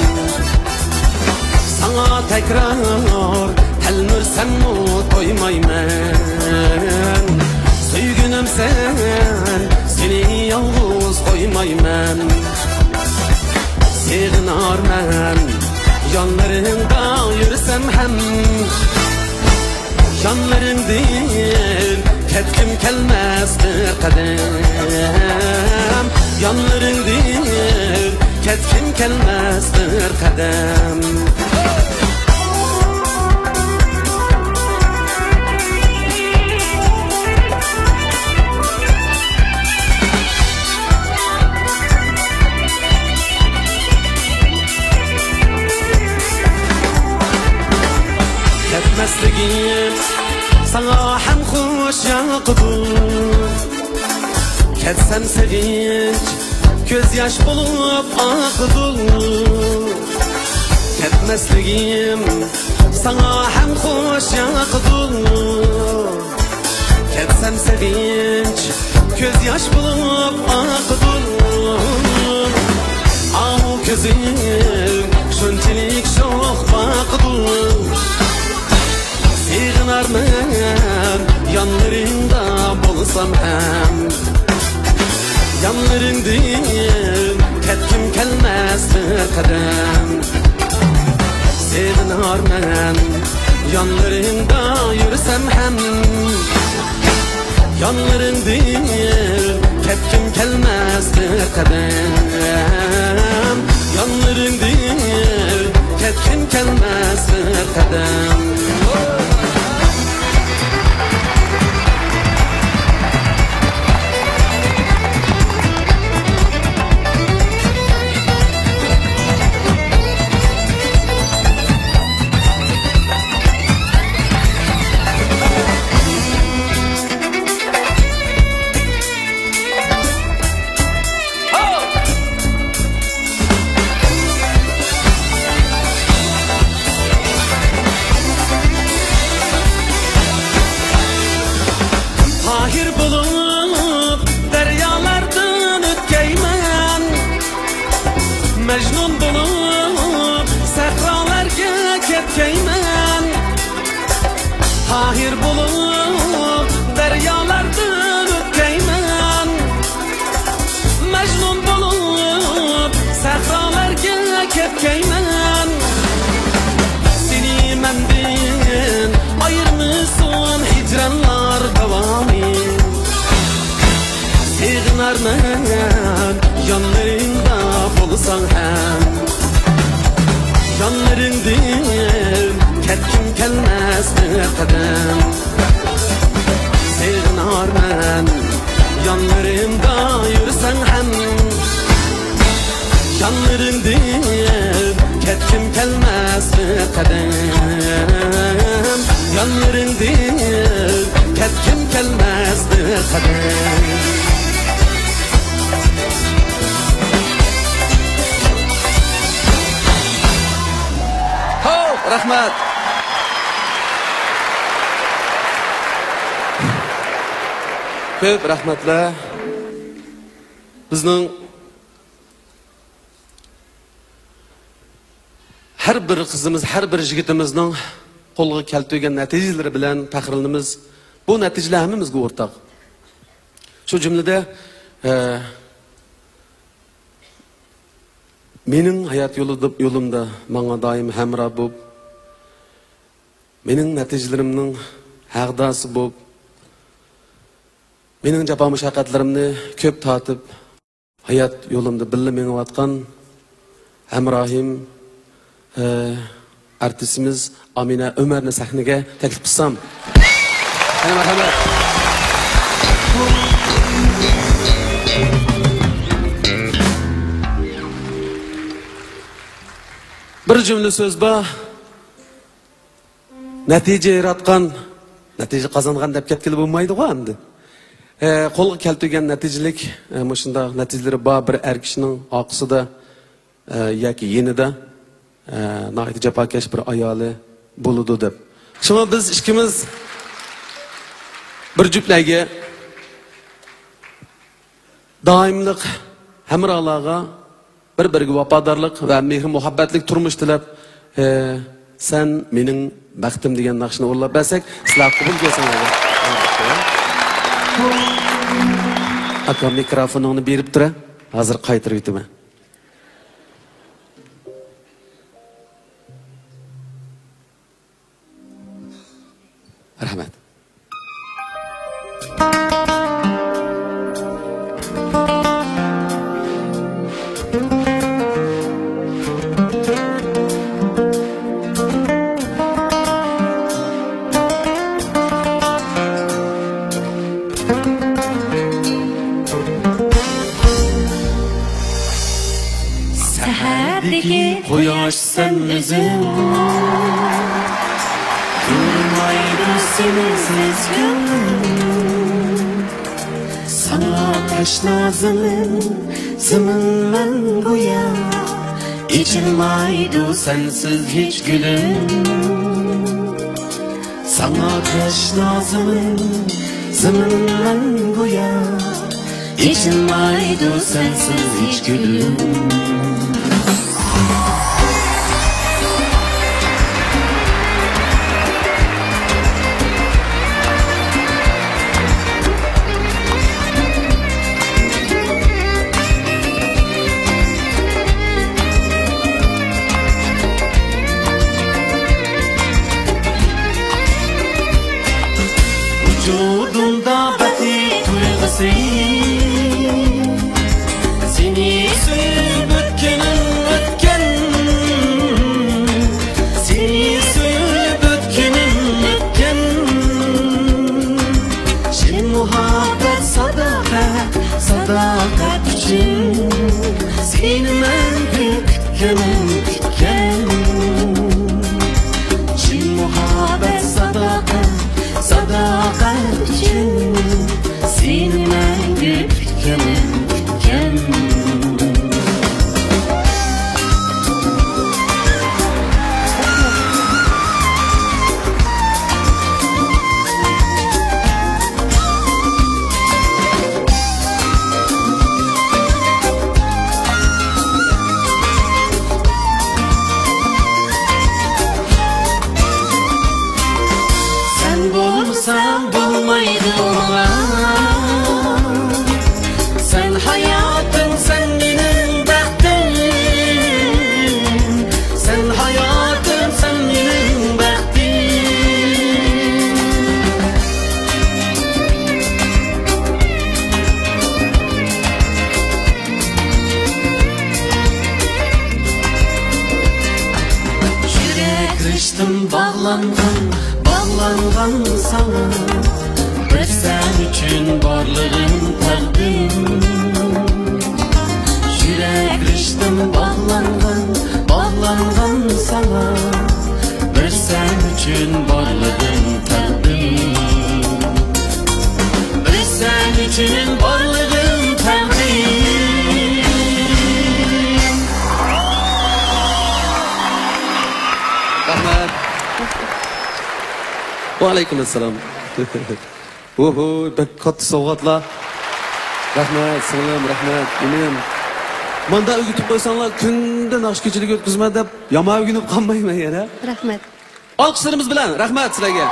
ساڭا تەكرار تەلمۈرسەممۇ تويمايمەن. سۆيگۈنۈم سەن، سېنى يالغۇز قويمايمەن. سېغىنارمەن يانلىرىڭدا يۈرسەم ھەم، يانلىرىڭدىن كەتكۈم كەلمەس بىر قەدەم، يانلىرىڭدىن كەتكۈم كەلمەس بىر قەدەم. كەتمەسلىكىم ساڭا ھەم خوش ياقىدۇ. كەتسەم سېغىنچ كۆز ياش بولۇپ ئاقىدۇ. كەتمەسلىكىم ساڭا ھەم خوش ياقىدۇ. كەتسەم سېغىنچ كۆز ياش بولۇپ ئاقىدۇ. ئاۋۇ كۆزۈڭ شۇنچىلىك شوخ باقىدۇ. سېغىنارمەن يانلىرىڭدا بولسام ھەم، يانلىرىڭدىن كەتكۈم كەلمەس بىر قەدەم. سېغىنارمەن يانلىرىڭدا يۈرسەم ھەم، يانلىرىڭدىن كەتكۈم كەلمەس بىر قەدەم، يانلىرىڭدىن كەتكۈم كەلمەس بىر قەدەم. تاھىر بولۇپ دەريالاردىن ئۆتكەيمەن، مەجنۇن بولۇپ سەھرالارغا كەتكەيمەن. تاھىر بولۇپ دەريالاردىن ئۆتكەيمەن، مەجنۇن بولۇپ سەھرالارغا كەتكەيمەن. سېنى مەندىن ئايرىمىسۇن ھىجرانلار داۋامى. سېغىنارمەن يانلىرىمدا بولساڭ ھەم، يانلىرىڭدىن كەتكۈم كەلمەس بىر قەدەم. سېغىنارمەن يانلىرىمدا يۈرسەڭ ھەم، يانلىرىڭدىن كەتكۈم كەلمەس بىر قەدەم، يانلىرىڭدىن كەتكۈم كەلمەس بىر قەدەم. خوپ، رەھمەت. كۆپ رەھمەتلەر. بىزنىڭ ھەر بىر قىزىمىز، ھەر بىر يىگىتىمىزنىڭ قولغا كەلتۈرگەن نەتىجىلىرى بىلەن پەخىرلىنىمىز. بۇ نەتىجىلەر ھەممىمىزگە ئورتاق. شۇ جۈملىدە، ئە، مېنىڭ ھايات يولىدا، يولۇمدا ماڭا دائىم ھەمراھ بولۇپ، مېنىڭ نەتىجىلىرىمنىڭ ھەغداسى بولۇپ، مېنىڭ جاپا مۇشەققەتلىرىمنى كۆپ تارتىپ، ھايات يولۇمدا بىللە مېڭىۋاتقان ھەمراھىم، ئە، ئارتىسىمىز ئامىنە ئۆمەرنى سەھنىگە تەكلىپ قىلسام. قېنى، مەرھەمەت. بىر جۈملە سۆز بار. نەتىجە ياراتقان، نەتىجە قازانغان دەپ كەتكىلى بولمايدىغۇ ئەمدى. ئە، قولغا كەلتۈرگەن نەتىجىلىك، ئە، مۇشۇنداق نەتىجىلىرى بار بىر ئەر كىشىنىڭ ئارقىسىدا، ئە، ياكى يېنىدا، ئە، ناھايىتى جاپاكەش بىر ئايالى بولىدۇ دەپ. شۇڭا بىز ئىككىمىز بىر جۈپلەرگە دائىملىق ھەمراھلارغا بىر-بىرىگە ۋاپادارلىق ۋە مېھىر-مۇھەببەتلىك تۇرمۇش تىلەپ، ئە، سەن مېنىڭ بەختىم دېگەن ناخشىنى ئورۇنلاپ بەرسەك، سىلەر قوبۇل قىلساڭلار. ئاكا، مىكروفونۇڭنى بېرىپ تۇرە، ھازىر قايتۇرۇۋېتىمەن. رەھمەت. سەھەردىكى قۇياش سەن ئۆزۈڭ، تۇرمايدۇ سېنىڭسىز كۆڭلۈم. ساڭا تەشنا زېمىن، زېمىن مەن گويا، ئېچىلمايدۇ سەنسىز ھېچ گۈلۈم. ساڭا تەشنا زېمىن، زېمىن مەن گويا، ئېچىلمايدۇ سەنسىز ھېچ گۈلۈم. ۋۇجۇدۇمدا بەخت تۇيغۇسى، ساداقەت ئۈچۈن سېنى مەڭگۈ كۈتكىنىم كۈتكەن. چىن مۇھەببەت، ساداقەت، ساداقەت ئۈچۈن سېنى مەڭگۈ كۈتكىنىم كۈتكەن. سەن بولمىساڭ بولمايدۇ ماڭا. سەن ھاياتىم، سەن مېنىڭ بەختىم. سەن ھاياتىم، سەن مېنىڭ بەختىم. يۈرەك رىشتىم باغلانغان، باغلانغان ساڭا. بىر سەن ئۈچۈن بارلىقىم تەقدىم. يۈرەك رىشتىم باغلانغان، باغلانغان ساڭا. بىر سەن ئۈچۈن بارلىقىم تەقدىم. بىر سەن ئۈچۈن بارلىقىم تەقدىم. رەھمەت. ۋەئەلەيكۇم ئەسسالام. ھوھۇ، بەك كاتتا سوۋغاتلار. رەھمەت، سىڭلىم، رەھمەت، ئىنىم. ماندا ئۆگىتىپ قويساڭلار، كۈندە ناخشا كېچىلىكى ئۆتكۈزىمەن دەپ، يامان ئۆگىنىپ قالمايمەن يەنە. رەھمەت. ئالقىشلىرىمىز بىلەن رەھمەت سىلەرگە.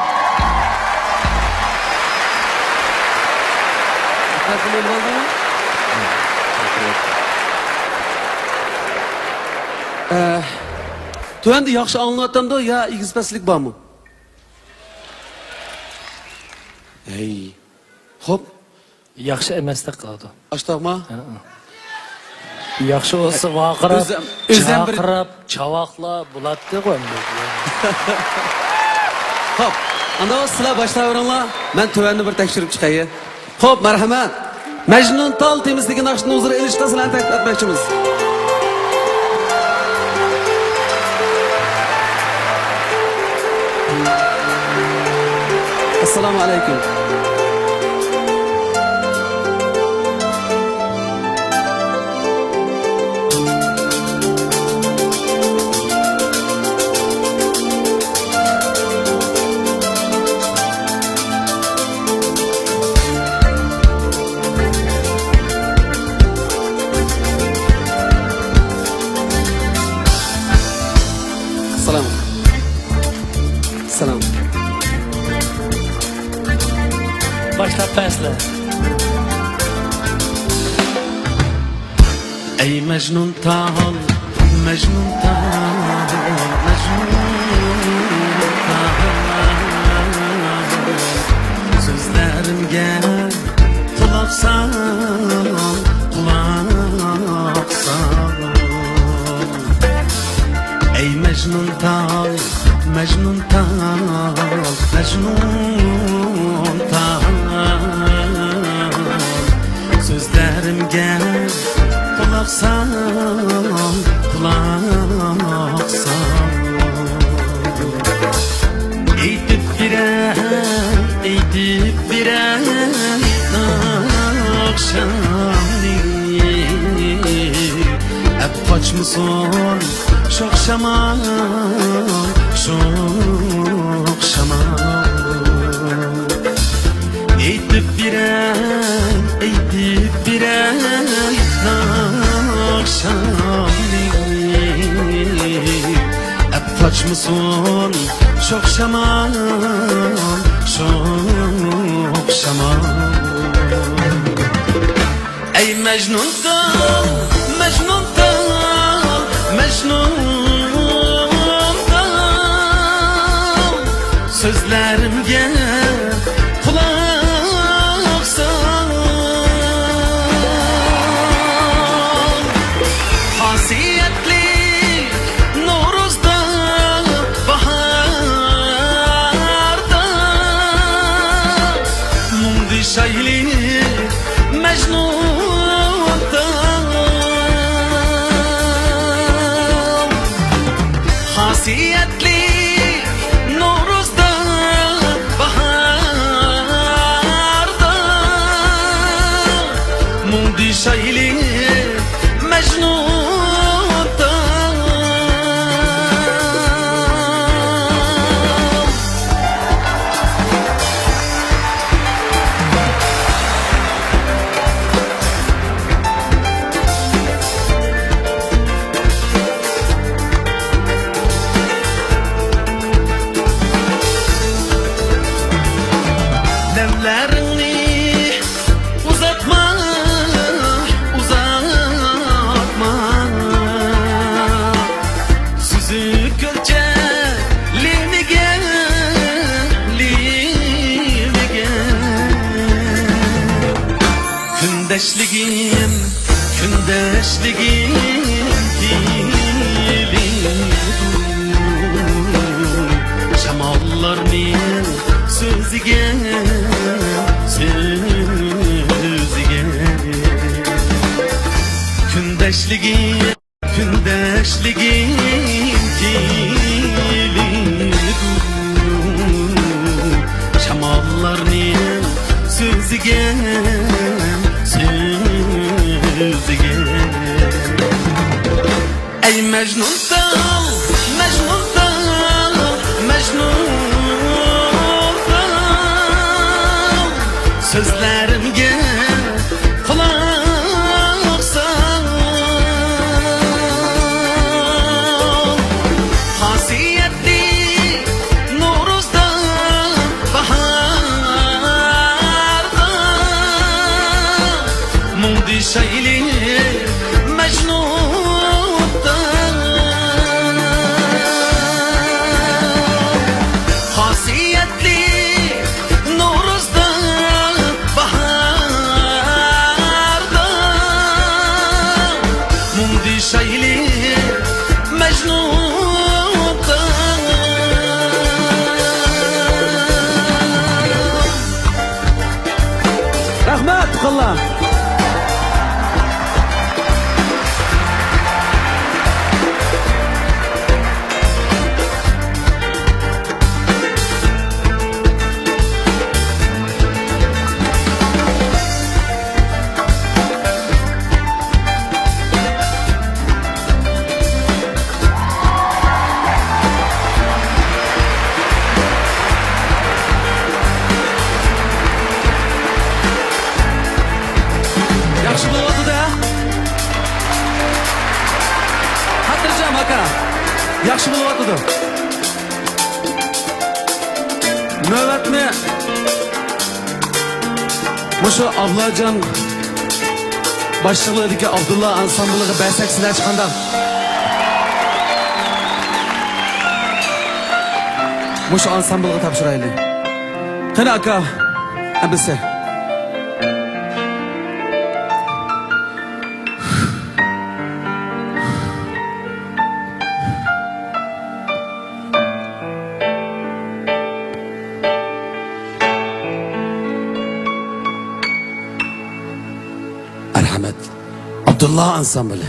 ئە، تۆۋەندە ياخشى ئاڭلىنىۋاتامدۇ يا ئېگىز پەسلىك بارمۇ؟ ھەي. خوپ. ياخشى ئەمەستەك قىلىدۇ. ئاشتاغما؟ ھە. ياخشى بولسا ۋارقىراپ، ئۆزەم، ئۆزەم بىر چاقىراپ، چاۋاقلاپ بولاتتىغۇ ئەمدى. خوپ، ئاندىن سىلەر باشلاۋېرىڭلار. مەن تۆۋەننى بىر تەكشۈرۈپ چىقاي. خوپ، مەرھەمەت. مەجنۇن تال تېمىسىدىكى ناخشىنى ھۇزۇرغا ئېلىشقا سىلەرنى تەكلىپ ئەتمەكچىمىز. ئەسسالامۇ ئەلەيكۇم. سالام. سالام. باشلاپ بەرسىلە. ئەي مەجنۇن تال، مەجنۇن تال، مەجنۇن تال. سۆزلىرىمگە قۇلاق سال، قۇلاق سال. ئەي مەجنۇن تال، مەجنۇن تال، مەجنۇن تال. سۆزلىرىمگە قۇلاق سال، قۇلاق سال. ئېيتىپ بېرەي، ئېيتىپ بېرەي ناخشامنى. ئەپ قاچمىسۇن شوخ شامال، شوخ شامال. ئېيتىپ بېرەي، ئېيتىپ بېرەي ناخشامنى. ئەپ قاچمىسۇن شوخ شامال، شوخ شامال. ئەي مەجنۇن تال، مەجنۇن تال، مەجنۇن تال. سۆزلىرىمگە قۇلاق سال. خاسىيەتلىك نورۇزدا، باھاردا مۇڭدىشايلى مەجنۇن شايلى مەجنۇنتال. لەۋلەرنى ئۇزاتما، ئۇزاتما. سۈزۈك كۆلچە لېۋىگە، لېۋىگە. كۈندەشلىكىم، كۈندەشلىكىم تىلىدۇ. شاماللارنىڭ سۆزىگە، سۆزىگە. كۈندەشلىكىم، كۈندەشلىكىم تىلىدۇ. شاماللارنىڭ سۆزىگە، سۆزىگە. ئەي مەجنۇنتال، مەجنۇنتال، مەجنۇنتال، سۆزلىرىمگە قۇلاق سال. خاسىيەتلىك نورۇزدا، باھاردا، مۇڭدىشايلى مەجنۇنتال. خاسىيەتلىك نورۇزدا، باھاردا، مۇڭدىشايلى مەجنۇنتال. رەھمەت، تۇغقانلار! ياخشى بولۇۋاتىدۇ. خاتىرجەم ئاكا. ياخشى بولۇۋاتىدۇ. نۆۋەتنى مۇشۇ ئابلاجان باشلىقلىقىدىكى ئابدۇللا ئانسامبلىغا بەرسەك سىلەرچە قانداق؟ مۇشۇ ئانسامبلغا تاپشۇرايلى. قېنى ئاكا، ئەمىسە. مەرھەمەت. ئابدۇللا ئانسامبىلى.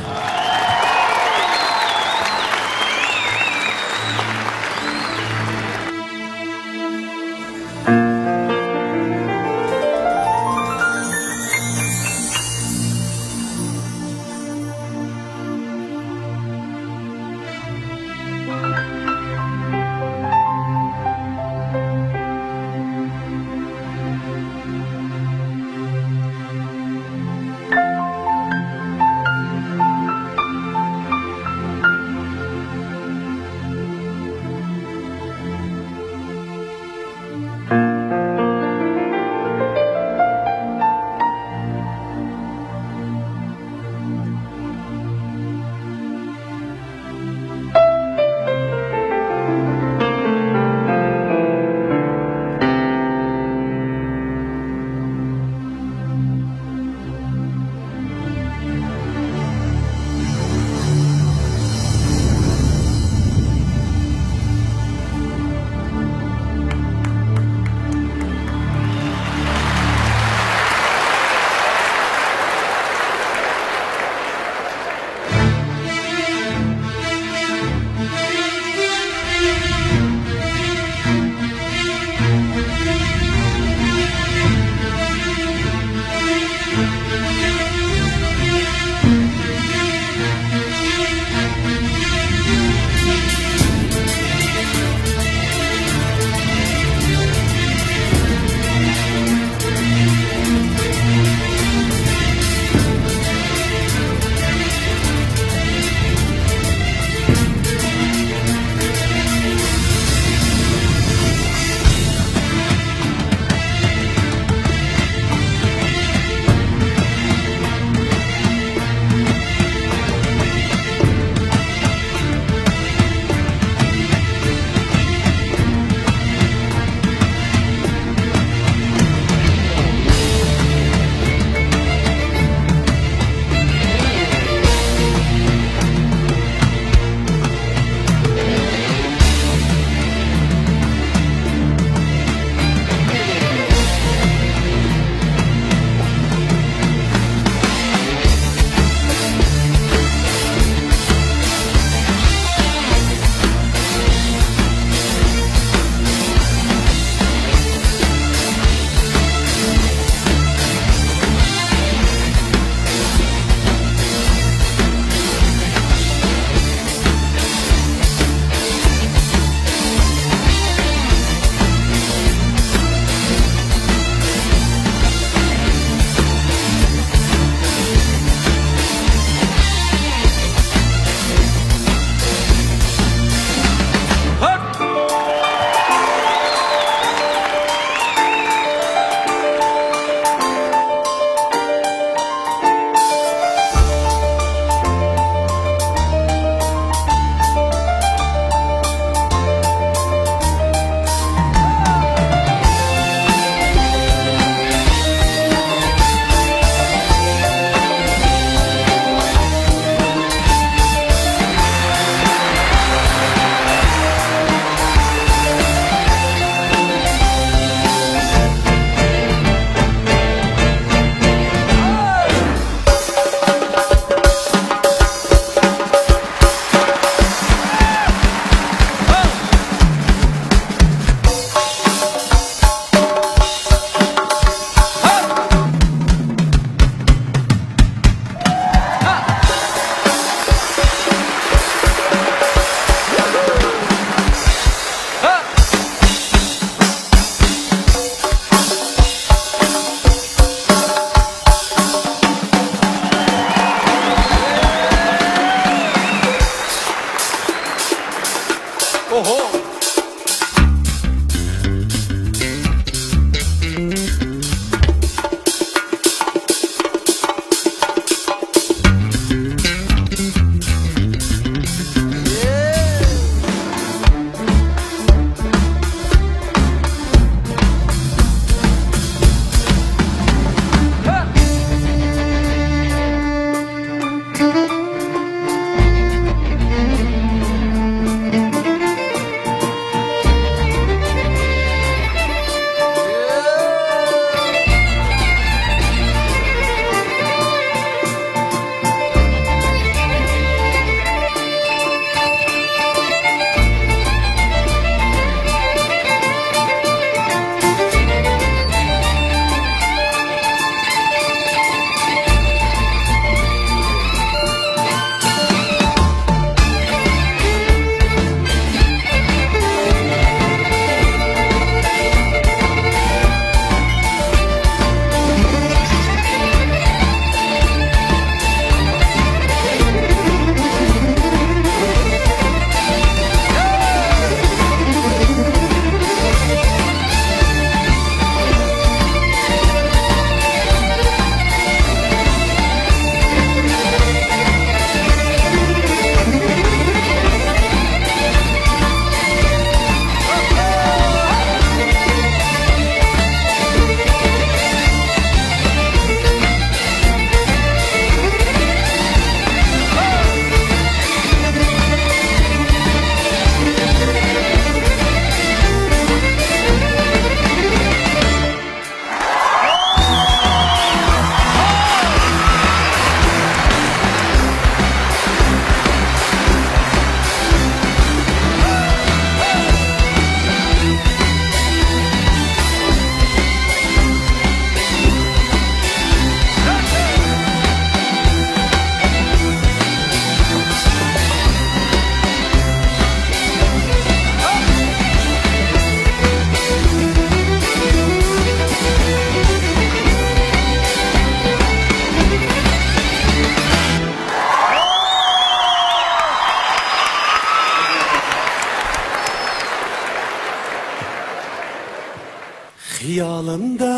خىيالىمدا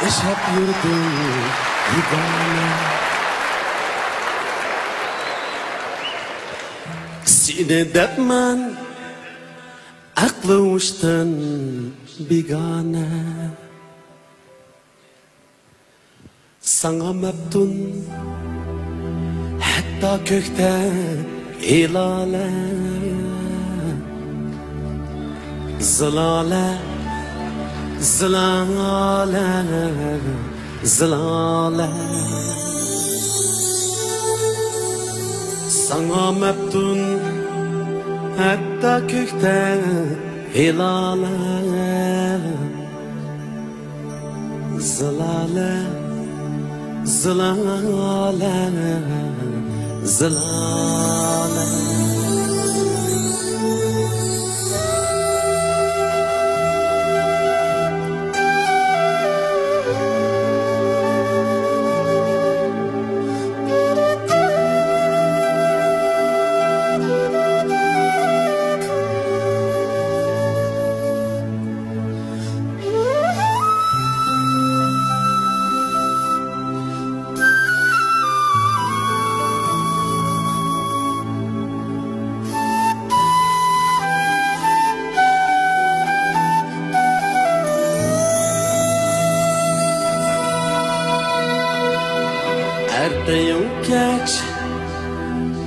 ياشاپ يۈردۈم بىگانە. سېنى دەپمەن ئەقلى ھوشتىن بىگانە. ساڭا مەپتۇن ھەتتا كۆكتە ھىلالە. زىلالە، زىلالە، زىلالە. ساڭا مەپتۇن ھەتتا كۆكتە ھىلالە. زىلالە، زىلالە، زىلالە. ئەتەيۇ كەچ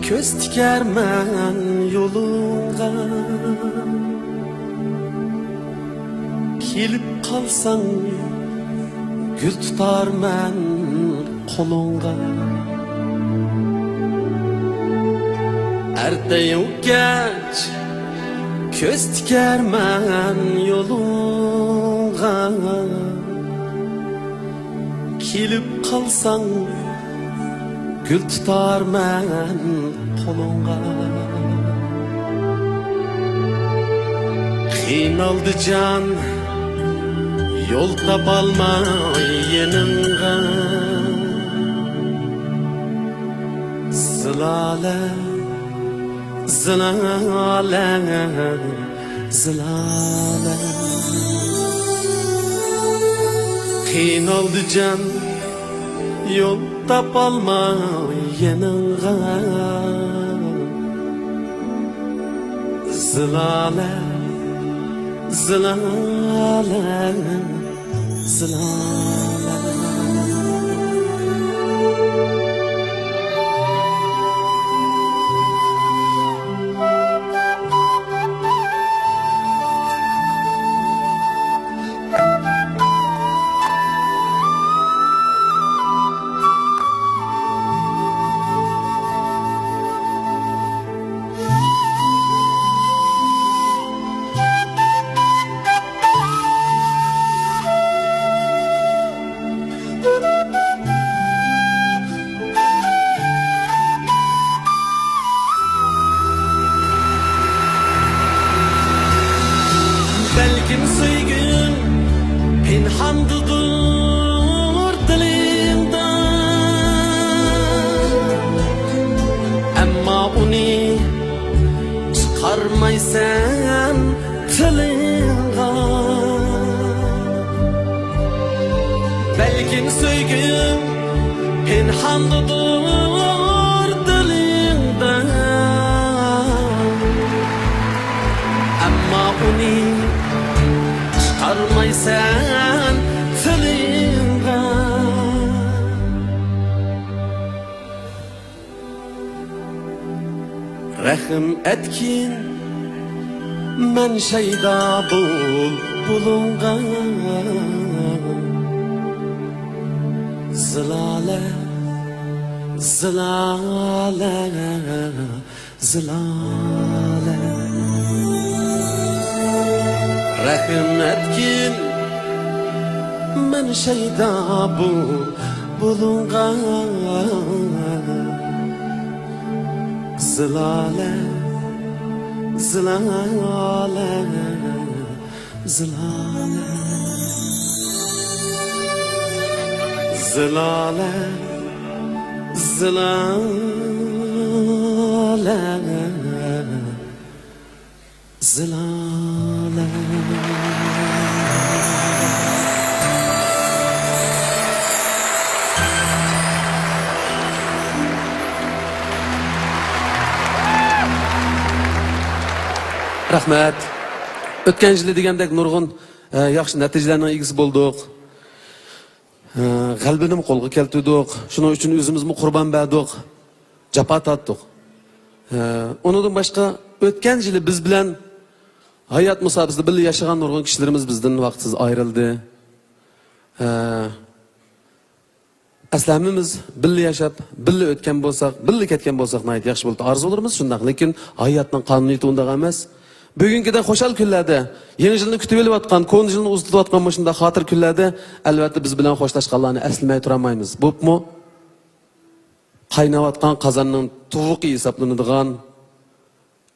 كۆز تىكەرمەن يولۇڭغا. كېلىپ قالساڭ، گۈل تۇتارمەن قولۇڭغا. ئەتەيۇ كەچ كۆز تىكەرمەن يولۇڭغا. كېلىپ قالساڭ، گۈل تۇتارمەن قولۇڭغا. قىينالدى جان، يول تاپالماي يېنىڭغا. زىلالە، زىلالە، زىلالە. قىينالدى جان، يول تاپالماي يېنىڭغا. زىلالە، زىلالە، زىلالە. بەلكىم سۆيگۈڭ پىنھاندىدۇر دىلىڭدا، ئەمما ئۇنى چىقارمايسەن تىلىڭغا. بەلكىم سۆيگۈڭ پىنھاندىدۇر دىلىڭدا، ئەمما ئۇنى چىقارمايسەن تىلىڭغا. رەھىم ئەتكىن مەن شەيدا بۇلبۇلۇڭغا. زىلالە، زىلالە، زىلالە. رەھىم ئەتكىن مەن شەيدا بۇلبۇلۇڭغا. زىلالە، زىلالە، زىلالە. زىلالە، زىلالە، زىلالە. رەھمەت. ئۆتكەن يىلى دېگەندەك نۇرغۇن، ئە، ياخشى نەتىجىلەرنىڭ ئىگىسى بولدۇق. ئە، غەلىبىنىمۇ قولغا كەلتۈردۇق. شۇنىڭ ئۈچۈن ئۆزىمىزمۇ قۇربان بەردۇق، جاپا تارتتۇق. ئە، ئۇنىڭدىن باشقا، ئۆتكەن يىلى بىز بىلەن ھايات مۇساپىسىدە بىللە ياشىغان نۇرغۇن كىشىلىرىمىز بىزدىن ۋاقىتسىز ئايرىلدى. ئە، ئەسلى ھەممىمىز بىللە ياشاپ، بىللە ئۆتكەن بولساق، بىللە كەتكەن بولساق ناھايىتى ياخشى بولاتتى ئارزۇلىرىمىز شۇنداق، لېكىن ھاياتنىڭ قانۇنىيىتى ئۇنداق ئەمەس. بۈگۈنكىدەك خۇشال كۈنلەردە، يېڭى يىلنى كۈتۈۋېلىۋاتقان، كونا يىلنى ئۇزىتىۋاتقان مۇشۇنداق خاتىرە كۈنلەردە، ئەلۋەتتە، بىز بىلەن خوشلاشقانلارنى ئەسلىمەي تۇرالمايمىز. بولۇپمۇ قايناۋاتقان قازاننىڭ تۇۋىقى ھېسابلىنىدىغان،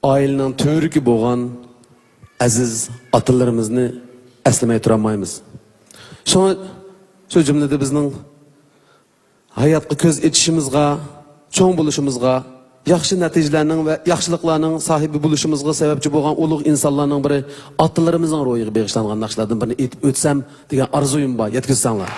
ئائىلىنىڭ تۈۋرۈكى بولغان ئەزىز ئاتىلىرىمىزنى ئەسلىمەي تۇرالمايمىز. شۇڭا شۇ جۈملىدە بىزنىڭ ھاياتقا كۆز ئېچىشىمىزغا، چوڭ بولۇشىمىزغا، ياخشى نەتىجىلەرنىڭ ۋە ياخشىلىقلارنىڭ ساھىبى بولۇشىمىزغا سەۋەبچى بولغان ئۇلۇغ ئىنسانلارنىڭ بىرى، ئاتىلىرىمىزنىڭ روھىغا بېغىشلانغان ناخشىلاردىن بىرنى ئېيتىپ ئۆتسەم دېگەن ئارزۇيۇم بار، يەتكۈزسەڭلار.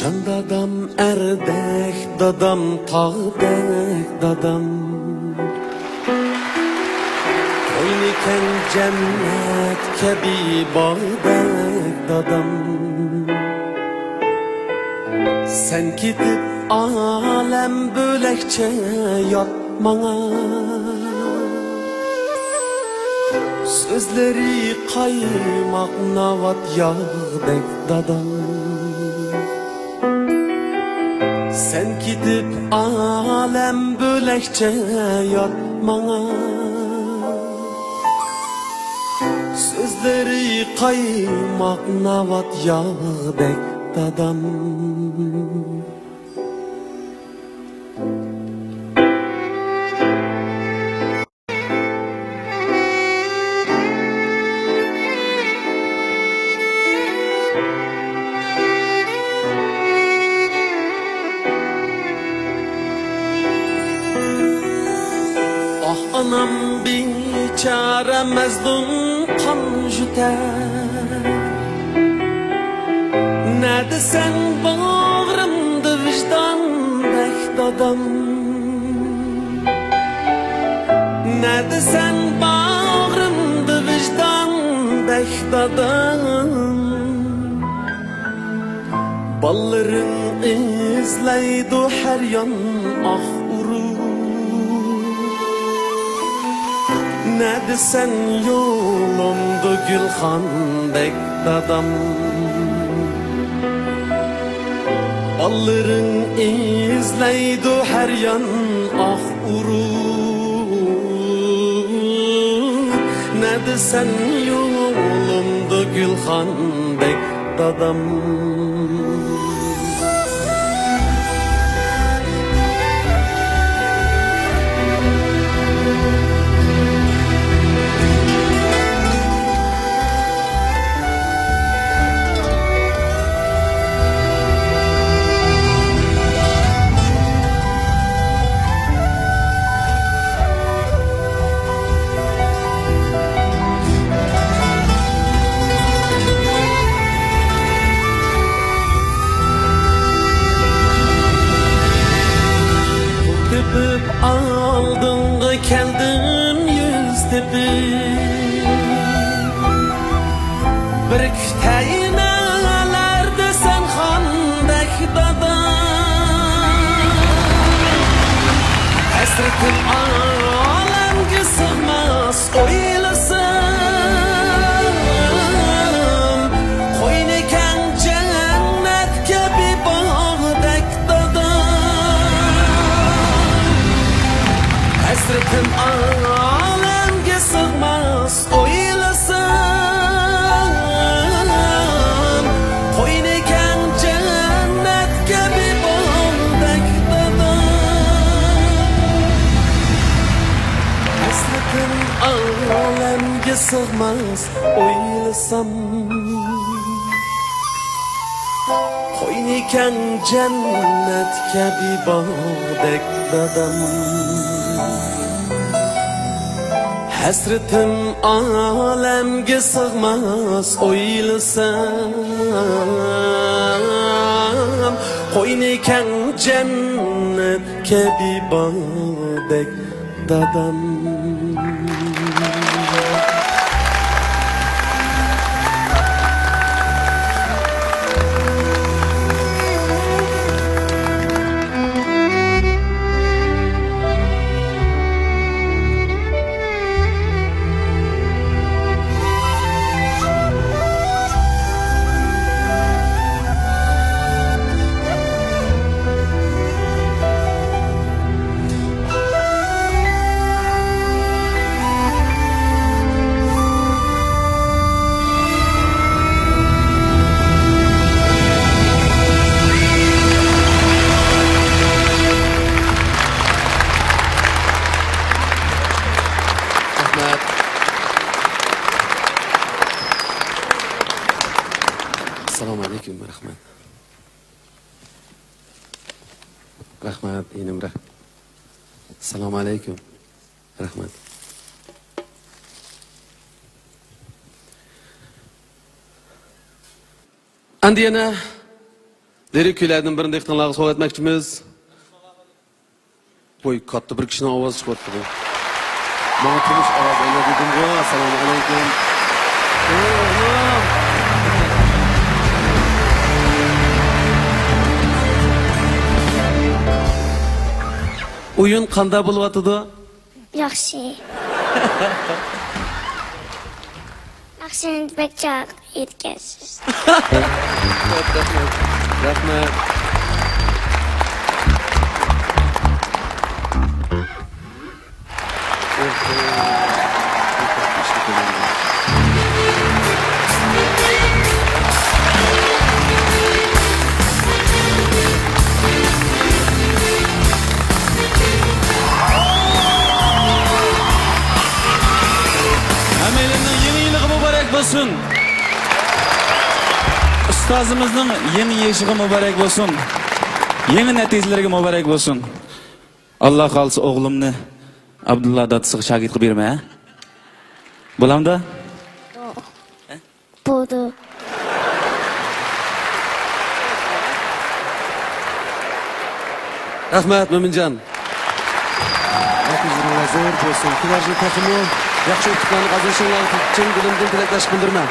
جان دادام ئەردەك دادام، تاغدەك دادام، قوينى كەڭ جەننەت كەبى باغدەك دادام. سەن كېتىپ ئالەم بۆلەكچە يات ماڭا. سۆزلىرى قايماق ناۋات ياغدەك دادام. سەن كېتىپ ئالەم بۆلەكچە يات ماڭا. سۆزلىرى قايماق ناۋات ياغدەك دادام. ئاھ ئانام بىچارە مەزلۇم قان يۇتار. نەدىسەن باغرىمدا ۋىجداندەك دادام؟ نەدىسەن باغرىمدا ۋىجداندەك دادام؟ بالىلىرىڭ ئىزلەيدۇ ھەر يان ئاھ ئۇرۇپ. نەدىسەن يولۇمدا گۈلخاندەك دادام؟ بالىلىرىڭ ئىزلەيدۇ ھەر يان ئاھ ئۇرۇپ. نەدىسەن يولۇمدا گۈلخاندەك دادام؟ تېپىپ ئالدىڭغا كەلدىم يۈز تېپىپ. بىر كۈتەي نەلەردە سەن خاندەك دادا. ھەسرىتىم ئالەمگە سىغماس ئويلىسام. قوينى كەڭ جەننەت كەبى باغدەك دادا. ھەسرىتىم ئالەمگە سىغماس ئويلىسام. قوينى كەڭ جەننەت كەبى باغدەك دادا. ئويلىسام، قوينى كەڭ جەننەت كەبى باغدەك دادام. ھەسرىتىم ئالەمگە سىغماس ئويلىسام، قوينى كەڭ جەننەت كەبى باغدەك دادام. رەھمەت. ئەسسالامۇ ئەلەيكۇم، رەھمەت. رەھمەت، ئىنىم، رەھمەت. ئەسسالامۇ ئەلەيكۇم. رەھمەت. ئەمدى يەنە لىرىك كۈيلەردىن بىرنى دىققىتىڭلارغا سوۋغا ئەتمەكچىمىز. ۋوي، كاتتا بىر كىشىنىڭ ئاۋازى چىقىۋاتىدۇ. ماڭا تونۇش ئاۋاز ئاڭلاندى دېدىمغۇ. ئەسسالامۇ ئەلەيكۇم. ئويۇن قانداق بولۇۋاتىدۇ؟ ياخشى. ياخشى، بەك چاق ئېيتكەنسىز. رەھمەت. رەھمەت. ھەممەيلەننىڭ يېڭى يىلىغا مۇبارەك بولسۇن. ئۇستازىمىزنىڭ يېڭى يېشىغا مۇبارەك بولسۇن. يېڭى نەتىجىلىرىگە مۇبارەك بولسۇن. ئاللا خالىسا ئوغلۇمنى ئابدۇللا دادىسىغا شاگىرت قىلىپ بېرىمەن، ھە؟ بولامدا؟ يوق. ھە؟ بولدى. رەھمەت، مۆمىنجان. نەتىجىلىرىڭلار زور بولسۇن. كېلەر يىل تېخىمۇ ياخشى ئۇتۇقلارنى قازىنىشىڭلارغا چىن دىلىمدىن تىلەكداشلىق بىلدۈرىمەن.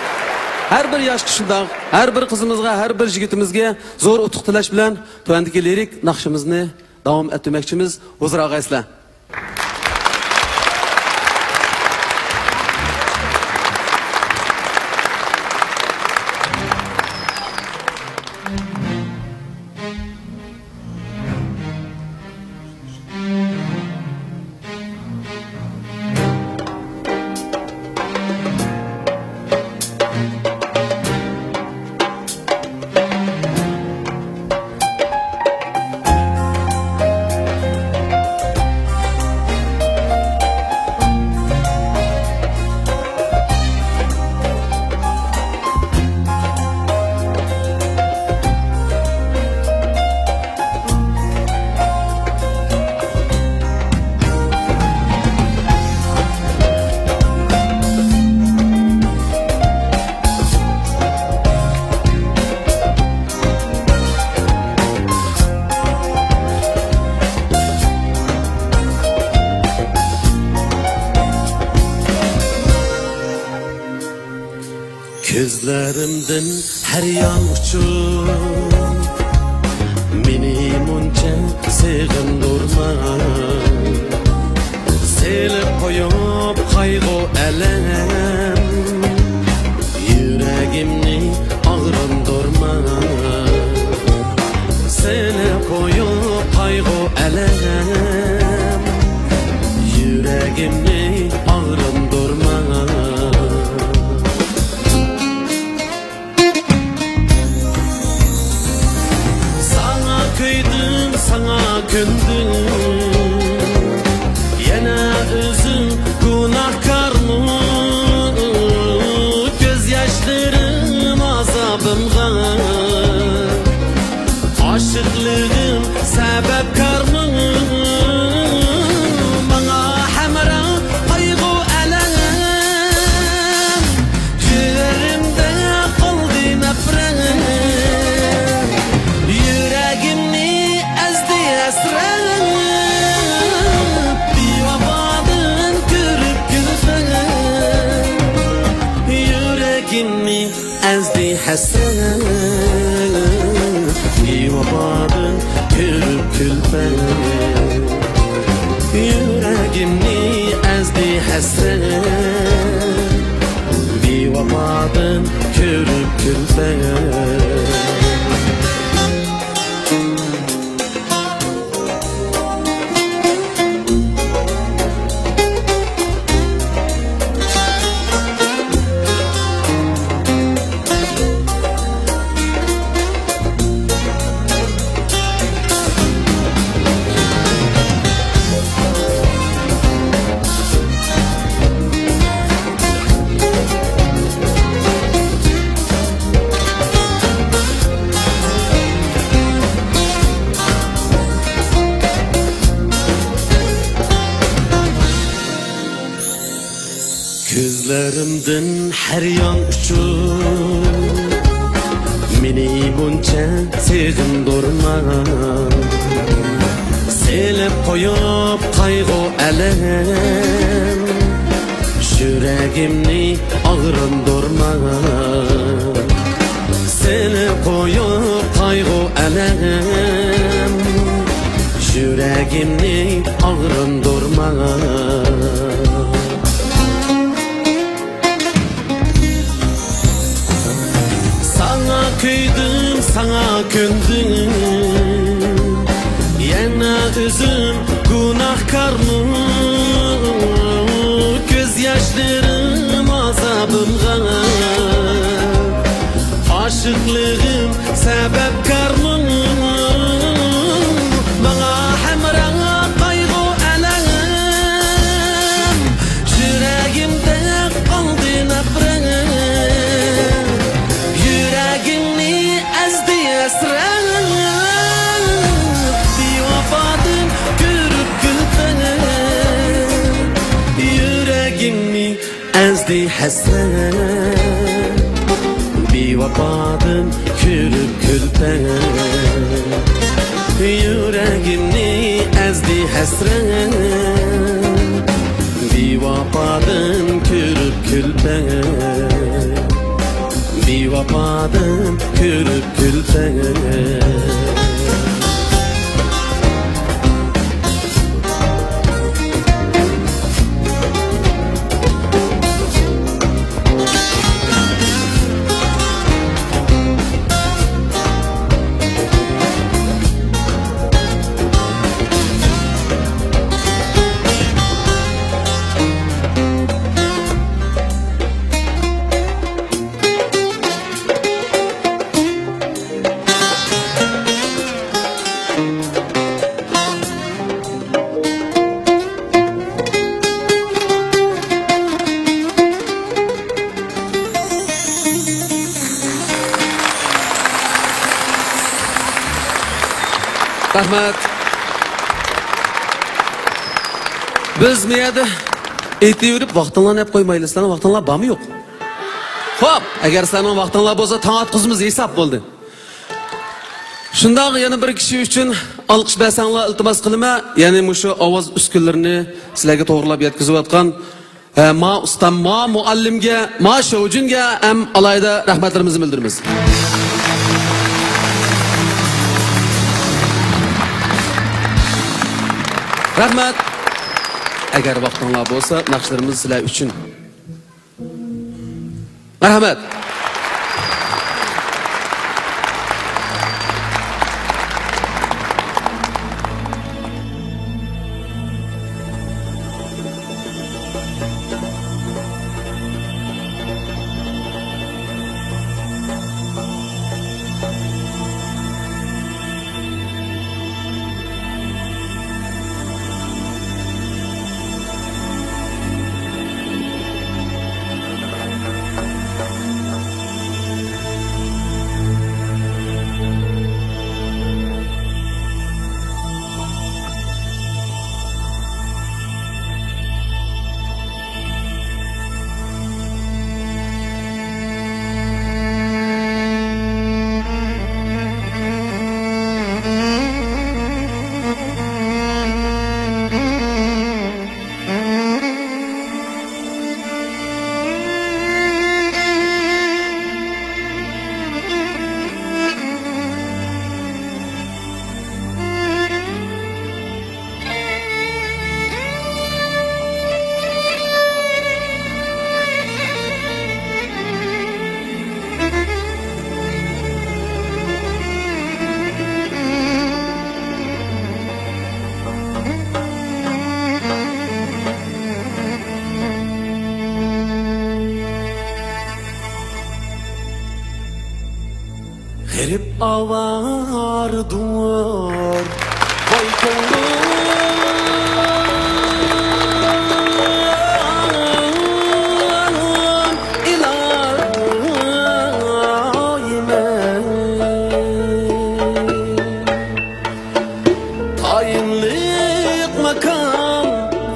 ھەر بىر ياشقا شۇنداق، ھەر بىر قىزىمىزغا، ھەر بىر يىگىتىمىزگە زور ئۇتۇق تىلەش بىلەن تۆۋەندىكى لىرىك ناخشىمىزنى داۋام ئەتتۈرمەكچىمىز. ھۇزۇر ئاغايسىلەر. كۆزلىرىمدىن ھەر يان ئۇچۇپ، مېنى مۇنچە سېغىندۇرما. سېلىپ قويۇپ قايغۇ، ئەلەم، يۈرەگىمنى ئاغرىندۇرما. سېلىپ قويۇپ قايغۇ، ئەلەم، يۈرەگىمنى ئاغرىندۇرما. ساڭا كۆيدۈم، ساڭا كۆندۈم، يەنە ئۆزۈم گۇناھكارمۇ؟ ھەسرەت، بىۋاپادىن كۆرۈپ كۈلپەت. يۈرەگىمنى ئەزدى ھەسرەت، بىۋاپادىن كۆرۈپ كۈلپەت. كۆزلىرىمدىن ھەر يان ئۇچۇپ، مېنى بۇنچە سېغىندۇرما. سېلىپ قويۇپ قايغۇ، ئەلەم، يۈرەگىمنى ئاغرىندۇرما. سېلىپ قويۇپ قايغۇ، ئەلەم، يۈرەگىمنى ئاغرىندۇرما. ساڭا كۆيدۈم، ساڭا كۆندۈم، يەنە ئۆزۈم گۇناھكارمۇ؟ كۆز ياشلىرىم ئازابىمغا، ئاشىقلىقىم سەۋەبكارمۇ؟ ماڭا ھەمراھ قايغۇ، ئەلەم، يۈرەگىمدە قالدى نەپرەت. يۈرەگىمنى ئەزدى ھەسرەت، بىۋاپادىن كۆرۈپ كۈلپەت. يۈرەگىمنى ئەزدى ھەسرەت، بىۋاپادىن كۆرۈپ كۈلپەت. يۈرەگىمنى ئەزدى ھەسرەت، بىۋاپادىن كۆرۈپ كۈلپەت. بىۋاپادىن كۆرۈپ كۈلپەت. رەھمەت. بىز بۇ يەردە ئېيتىۋېرىپ ۋاقتىڭلارنى ئەپ قويمايلى. سىلەرنىڭ ۋاقتىڭلار بارمۇ يوق؟ خوپ، ئەگەر سىلەرنىڭ ۋاقتىڭلار بولسا، تاڭ ئاتقۇزىمىز، ھېساب بولدى. شۇنداق، يەنە بىر كىشى ئۈچۈن ئالقىش بەرسەڭلار ئىلتىماس قىلىمەن. يەنى مۇشۇ ئاۋاز ئۈسكۈنلىرىنى سىلەرگە توغرىلاپ يەتكۈزۈۋاتقان، ھە، ما ئۇستام، ما مۇئەللىمگە، ما شوجۈنگە ھەم ئالاھىدە رەھمەتلىرىمىزنى بىلدۈرىمىز. رەھمەت. ئەگەر ۋاقتىڭلار بولسا، ناخشىلىرىمىز سىلەر ئۈچۈن. مەرھەمەت. غېرىب ئاۋارىدۇر، ۋاي كۆڭلۈم، ئىلاھىم. تايىنلىق ماكان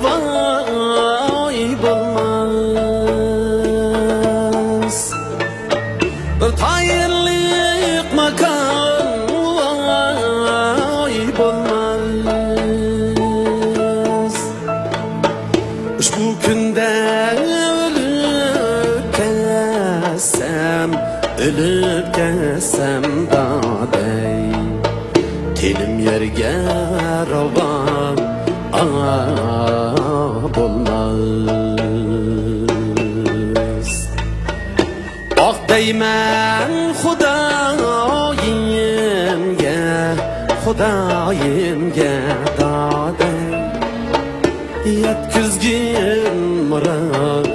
ۋاي بولماس، بىر تايىنلىق ماكان ۋاي بولماس. ئۇشبۇ كۈندە ئۆلۈپ كەتسەم، ئۆلۈپ كەتسەم دادەي، تېنىم يەرگە راۋان بولماس. ئاھ دەيمەن خۇدايىمگە، خۇدايىمگە دادەي، يەتكۈزگىن مۇرادىمگە.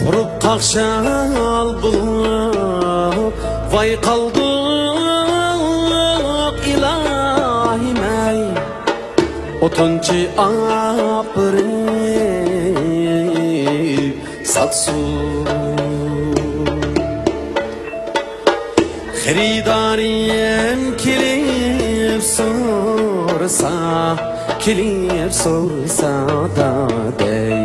قۇرۇپ قاقشال بولۇپ ۋاي قالدۇق، ئىلاھىم ئەي. ئوتۇنچى ئاپىرىپ ساتسۇن. خېرىدارىم كېلىپ سورىسا، كېلىپ سورىسا دادەي،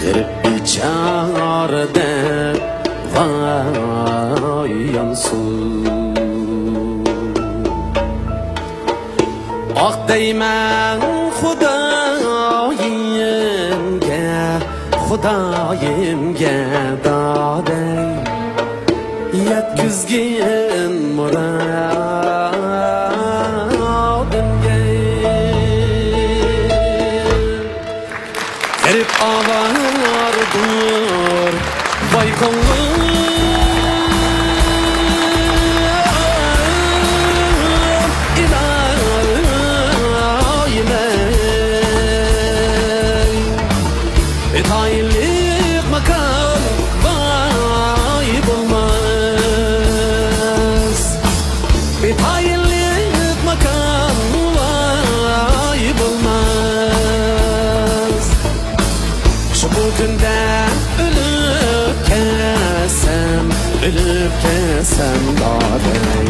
غېرىب بىچارە دەپ ۋاي يانسۇن. ئاھ دەيمەن خۇدايىمگە، خۇدايىمگە دادەي، يەتكۈزگىن مۇرادىمگە. غېرىب ئاۋارىدۇر، ۋاي كۆڭلۈم، ئىلاھىم ئەي. بىتايىنلىق ماكان ۋاي بولماس. بىتايىنلىق ماكان ۋاي بولماس. شۇ بۇ كۈندە ئۆلۈپ كەتسەم، ئۆلۈپ كەتسەم دادەي،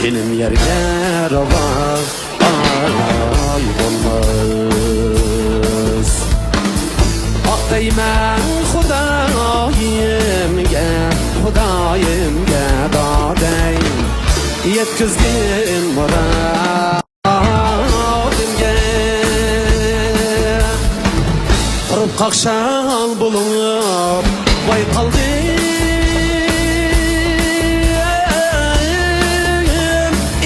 تېنىم يەرگە راۋان ئاي بولماس. ئاھ دەيمەن خۇدايىمگە، خۇدايىمگە دادەي، يەتكۈزگىن مۇرادىمگە. قۇرۇپ قاقشال بولۇپ ۋاي قالدىم،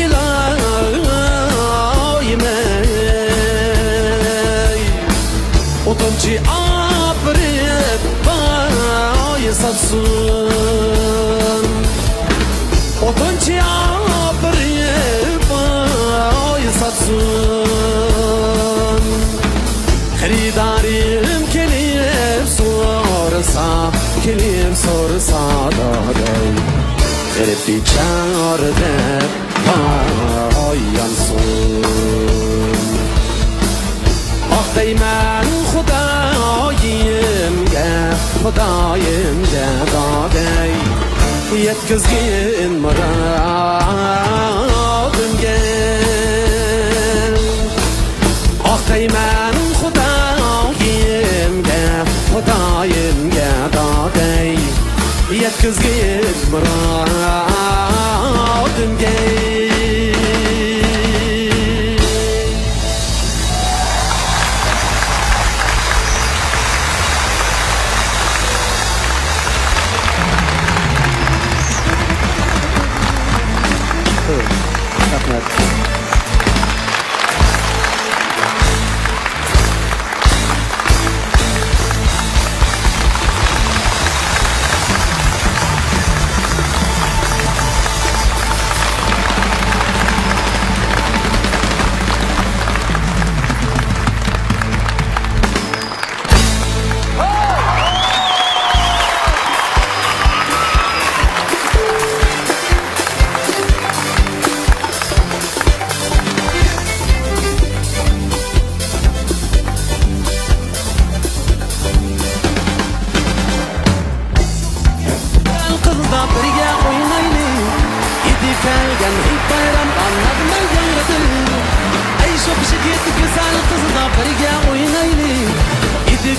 ئىلاھىم ئەي. ئوتۇنچى ئاپىرىپ ۋاي ساتسۇن. ئوتۇنچى ئاپىرىپ ۋاي ساتسۇن. خېرىدارىم كېلىپ سورىسا، كېلىپ سورىسا دادەي، غېرىب بىچارە دەپ ۋاي يانسۇن. ئاھ دەيمەن خۇدايىمگە، خۇدايىمگە دادەي، يەتكۈزگىن مۇرادىمگە. ئاھ دەيمەن خۇدايىمگە، خۇدايىمگە دادەي، يەتكۈزگىن مۇرادىمگە. رەھمەت.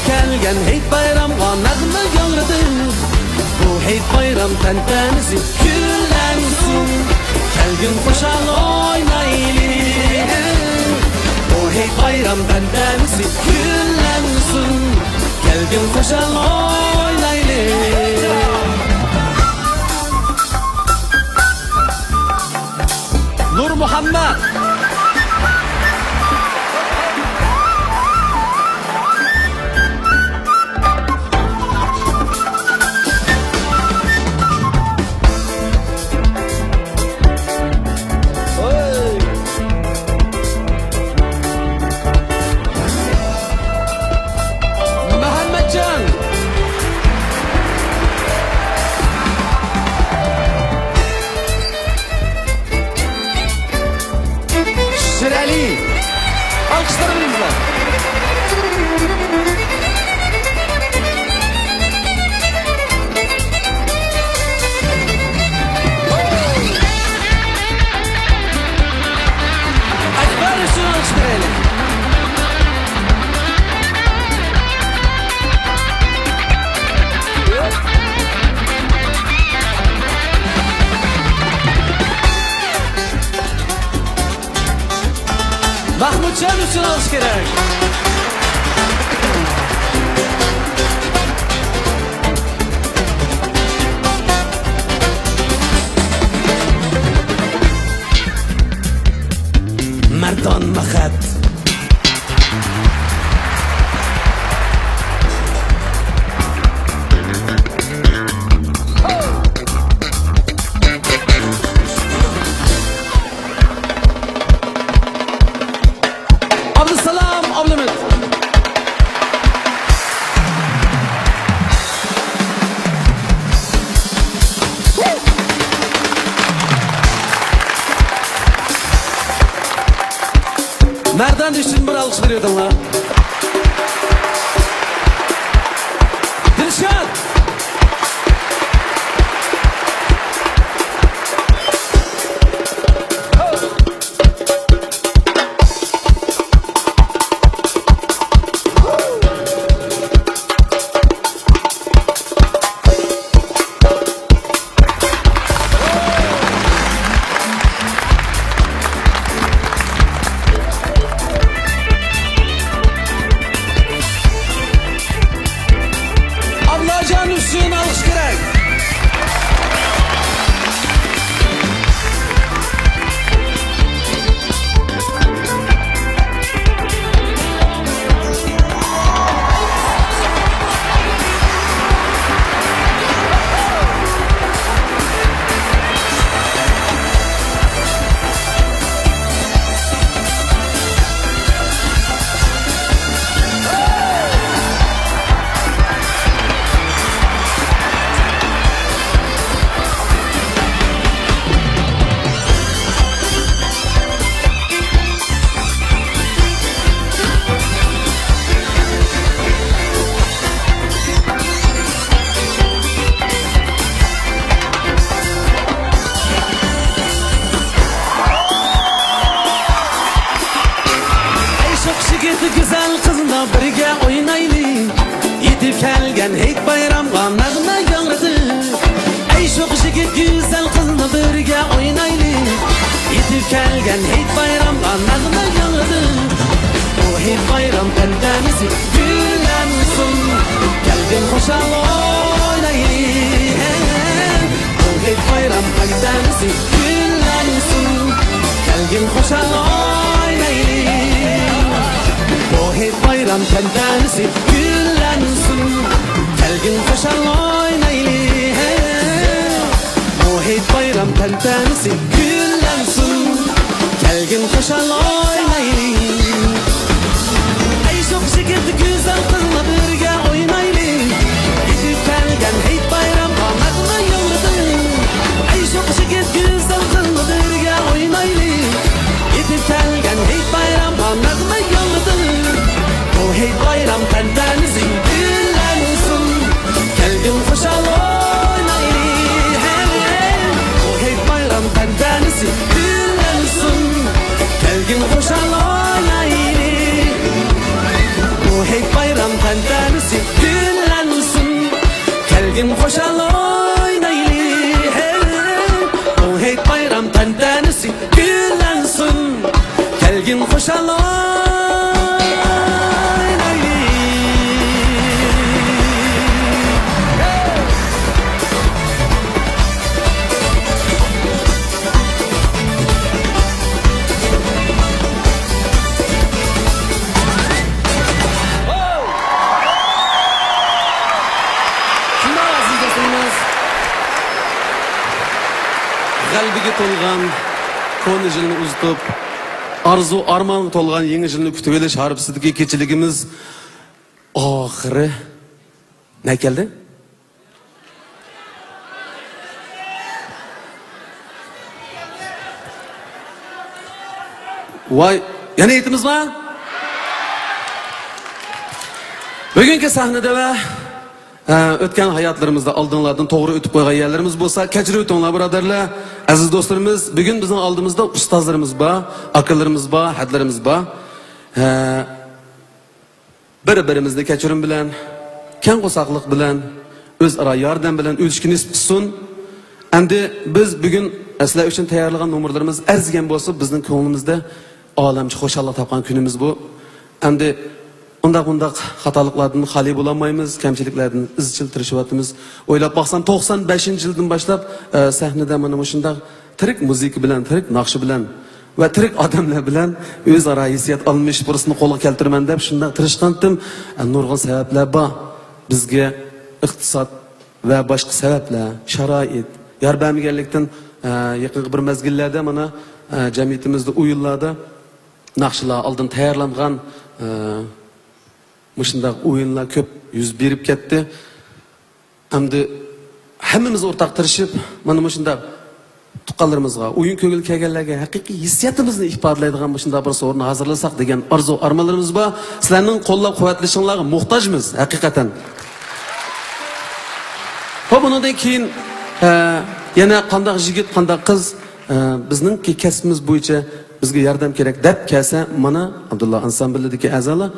كەلگەن ھېيت بايرامغا نەغمە ياڭرىتىپ، بۇ ھېيت بايرام تەنتەنىسى گۈللەنسۇن. كەلگىن خۇشال ئوينايلى، بۇ ھېيت بايرام تەنتەنىسى گۈللەنسۇن. كەلگىن خۇشال ئوينايلى. نۇرمۇھەممەت. مەھەممەتجان. شىرئەلى. ئالقىشلىرىڭىز بىلەن. ئەكبەر ئۈچۈن ئالقىش بېرەيلى. مەھمۇتجان ئۈچۈن ئالقىش كېرەك. مەردان مەخەت. ئابدۇسالام ئابلىمىت. مەردان ئۈچۈن بىر ئالقىش بېرىۋېتىڭلار. دىلشات. ئابلاجان ئۈچۈن ئالقىش كېرەك. ئەي شوخ يىگىت، گۈزەل قىزلار، بىرگە ئوينايلى. يېتىپ كەلگەن ھېيت بايرامغا نەغمە ياڭرىتىپ. ئەي شوخ يىگىت، گۈزەل قىزلار، بىرگە ئوينايلى. يېتىپ كەلگەن ھېيت بايرامغا نەغمە ياڭرىتىپ. بۇ ھېيت بايرام تەنتەنىسى گۈللەنسۇن. كەلگىن خۇشال ئوينايلى. بۇ ھېيت بايرام تەنتەنىسى گۈللەنسۇن. كەلگىن خۇشال ئوينايلى. بۇ ھېيت بايرام تەنتەنىسى گۈللەنسۇن. كەلگىن خۇشال ئوينايلى. بۇ ھېيت بايرام تەنتەنىسى گۈللەنسۇن. كەلگىن خۇشال ئوينايلى. ئەي شوخ يىگىت، گۈزەل قىزلار، بىرگە ئوينايلى. يېتىپ كەلگەن ھېيت بايرامغا نەغمە ياڭرىتىپ. ئەي شوخ يىگىت، گۈزەل قىزلار، بىرگە ئوينايلى. يېتىپ كەلگەن ھېيت بايرامغا نەغمە ياڭرىتىپ. بۇ ھېيت بايرام تەنتەنىسى گۈللەنسۇن. كەلگىن خۇشال ئوينايلى. بۇ ھېيت بايرام تەنتەنىسى گۈللەنسۇن. كەلگىن خۇشال شۇنداق، ئەزىز دوستلىرىمىز، غەلىبىگە تولغان كونا يىلنى ئۇزىتىپ، ئارزۇ ئارمانغا تولغان يېڭى يىلنى كۈتۈۋېلىش ھارپىسىدىكى كېچىلىكىمىز ئاخىرى. نە كەلدى؟ ۋاي، يەنە ئېيتىمىزما؟ بۈگۈنكى سەھنىدە ۋە، ئە، ئۆتكەن ھاياتلىرىمىزدا ئالدىڭلاردىن توغرا ئۆتۈپ قويغان يەرلىرىمىز بولسا، كەچۈرۈۋېتىڭلار، بۇرادەرلەر. ئەزىز دوستلىرىمىز، بۈگۈن بىزنىڭ ئالدىمىزدا ئۇستازلىرىمىز بار، ئاكىلىرىمىز بار، ھەدىلىرىمىز بار. ھە، بىر-بىرىمىزنى كەچۈرۈم بىلەن، كەڭ قورساقلىق بىلەن، ئۆزئارا ياردەم بىلەن ئۆتۈشكە نېسىپ قىلسۇن. ئەمدى بىز بۈگۈن سىلەر ئۈچۈن تەييارلىغان نومۇرلىرىمىز ئەرزىگەن بولسا، بىزنىڭ كۆڭلىمىزدە ئالەمچە خۇشاللىق تاپقان كۈنىمىز بۇ. ئەمدى ئۇنداق-مۇنداق خاتالىقلاردىن خالىي بولالمايمىز، كەمچىلىكلەردىن ئىزچىل تىرىشىۋاتىمىز. ئويلاپ باقسام، توقسان بەشىنچى يىلدىن باشلاپ، ئە، سەھنىدە مانا مۇشۇنداق تىرىك مۇزىكا بىلەن، تىرىك ناخشا بىلەن ۋە تىرىك ئادەملەر بىلەن ئۆزئارا ھېسسىيات ئالمىشىش پۇرسىتىنى قولغا كەلتۈرىمەن دەپ شۇنداق تىرىشقانتىم. ئە، نۇرغۇن سەۋەبلەر بار. بىزگە ئىقتىساد ۋە باشقا سەۋەبلەر، شارائىت يار بەرمىگەنلىكتىن، ئە، يېقىنقى بىر مەزگىللەردە مانا، ئە، جەمئىيىتىمىزدە ئويۇنلاردا ناخشىلار ئالدىن تەييارلانغان، ئە، مۇشۇنداق ئويۇنلار كۆپ يۈز بېرىپ كەتتى. ئەمدى ھەممىمىز ئورتاق تىرىشىپ، مانا مۇشۇنداق تۇغقانلىرىمىزغا، ئويۇن كۆرگىلى كەلگەنلەرگە ھەقىقىي ھېسسىياتىمىزنى ئىپادىلەيدىغان مۇشۇنداق بىر سورۇن ھازىرلىساق دېگەن ئارزۇ ئارمانلىرىمىز بار. سىلەرنىڭ قوللاپ قۇۋۋەتلىشىڭلارغا موھتاجمىز ھەقىقەتەن. خوپ، ئۇنىڭدىن كېيىن، ئە، يەنە قانداق يىگىت، قانداق قىز، ئە، بىزنىڭكى كەسپىمىز بويىچە بىزگە ياردەم كېرەك دەپ كەلسە، مانا ئابدۇللا ئانسامبىلىدىكى ئەزالار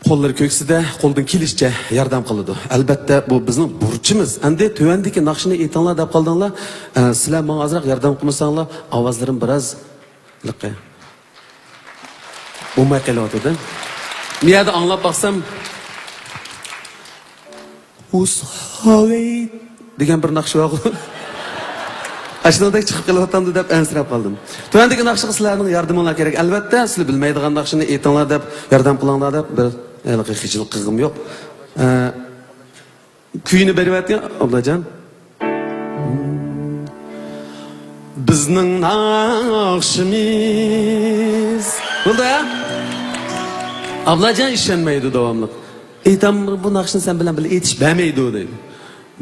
قوللىرى كۆكسىدە، قولىدىن كېلىشىچە ياردەم قىلىدۇ. ئەلۋەتتە، بۇ بىزنىڭ بۇرچىمىز. ئەمدى تۆۋەندىكى ناخشىنى ئېيتىڭلار دەپ قالدىڭلار. ئە، سىلەر ماڭا ئازراق ياردەم قىلمىساڭلار، ئاۋازلىرىم بىراز لىقى بولماي قېلىۋاتىدۇ. بۇ يەردە ئاڭلاپ باقسام، ئۇسخاۋەي دېگەن بىر ناخشا بارغۇ. ئاشۇنىڭدەك چىقىپ قېلىۋاتامدۇ دەپ ئەنسىرەپ قالدىم. تۆۋەندىكى ناخشىغا سىلەرنىڭ ياردىمىڭلار كېرەك. ئەلۋەتتە، سىلەر بىلمەيدىغان ناخشىنى ئېيتىڭلار دەپ، ياردەم قىلىڭلار دەپ بىر ھېلىقى خىجىل قىلغۇم يوق. ئە، كۈيىنى بېرىۋەتكەن ئابلاجان. بىزنىڭ ناخشىمىز. بولدى ھە؟ ئابلاجان ئىشەنمەيدۇ داۋاملىق. ئېيتام، بۇ ناخشىنى سەن بىلەن بىللە ئېيتىش بەرمەيدۇ دەيدۇ.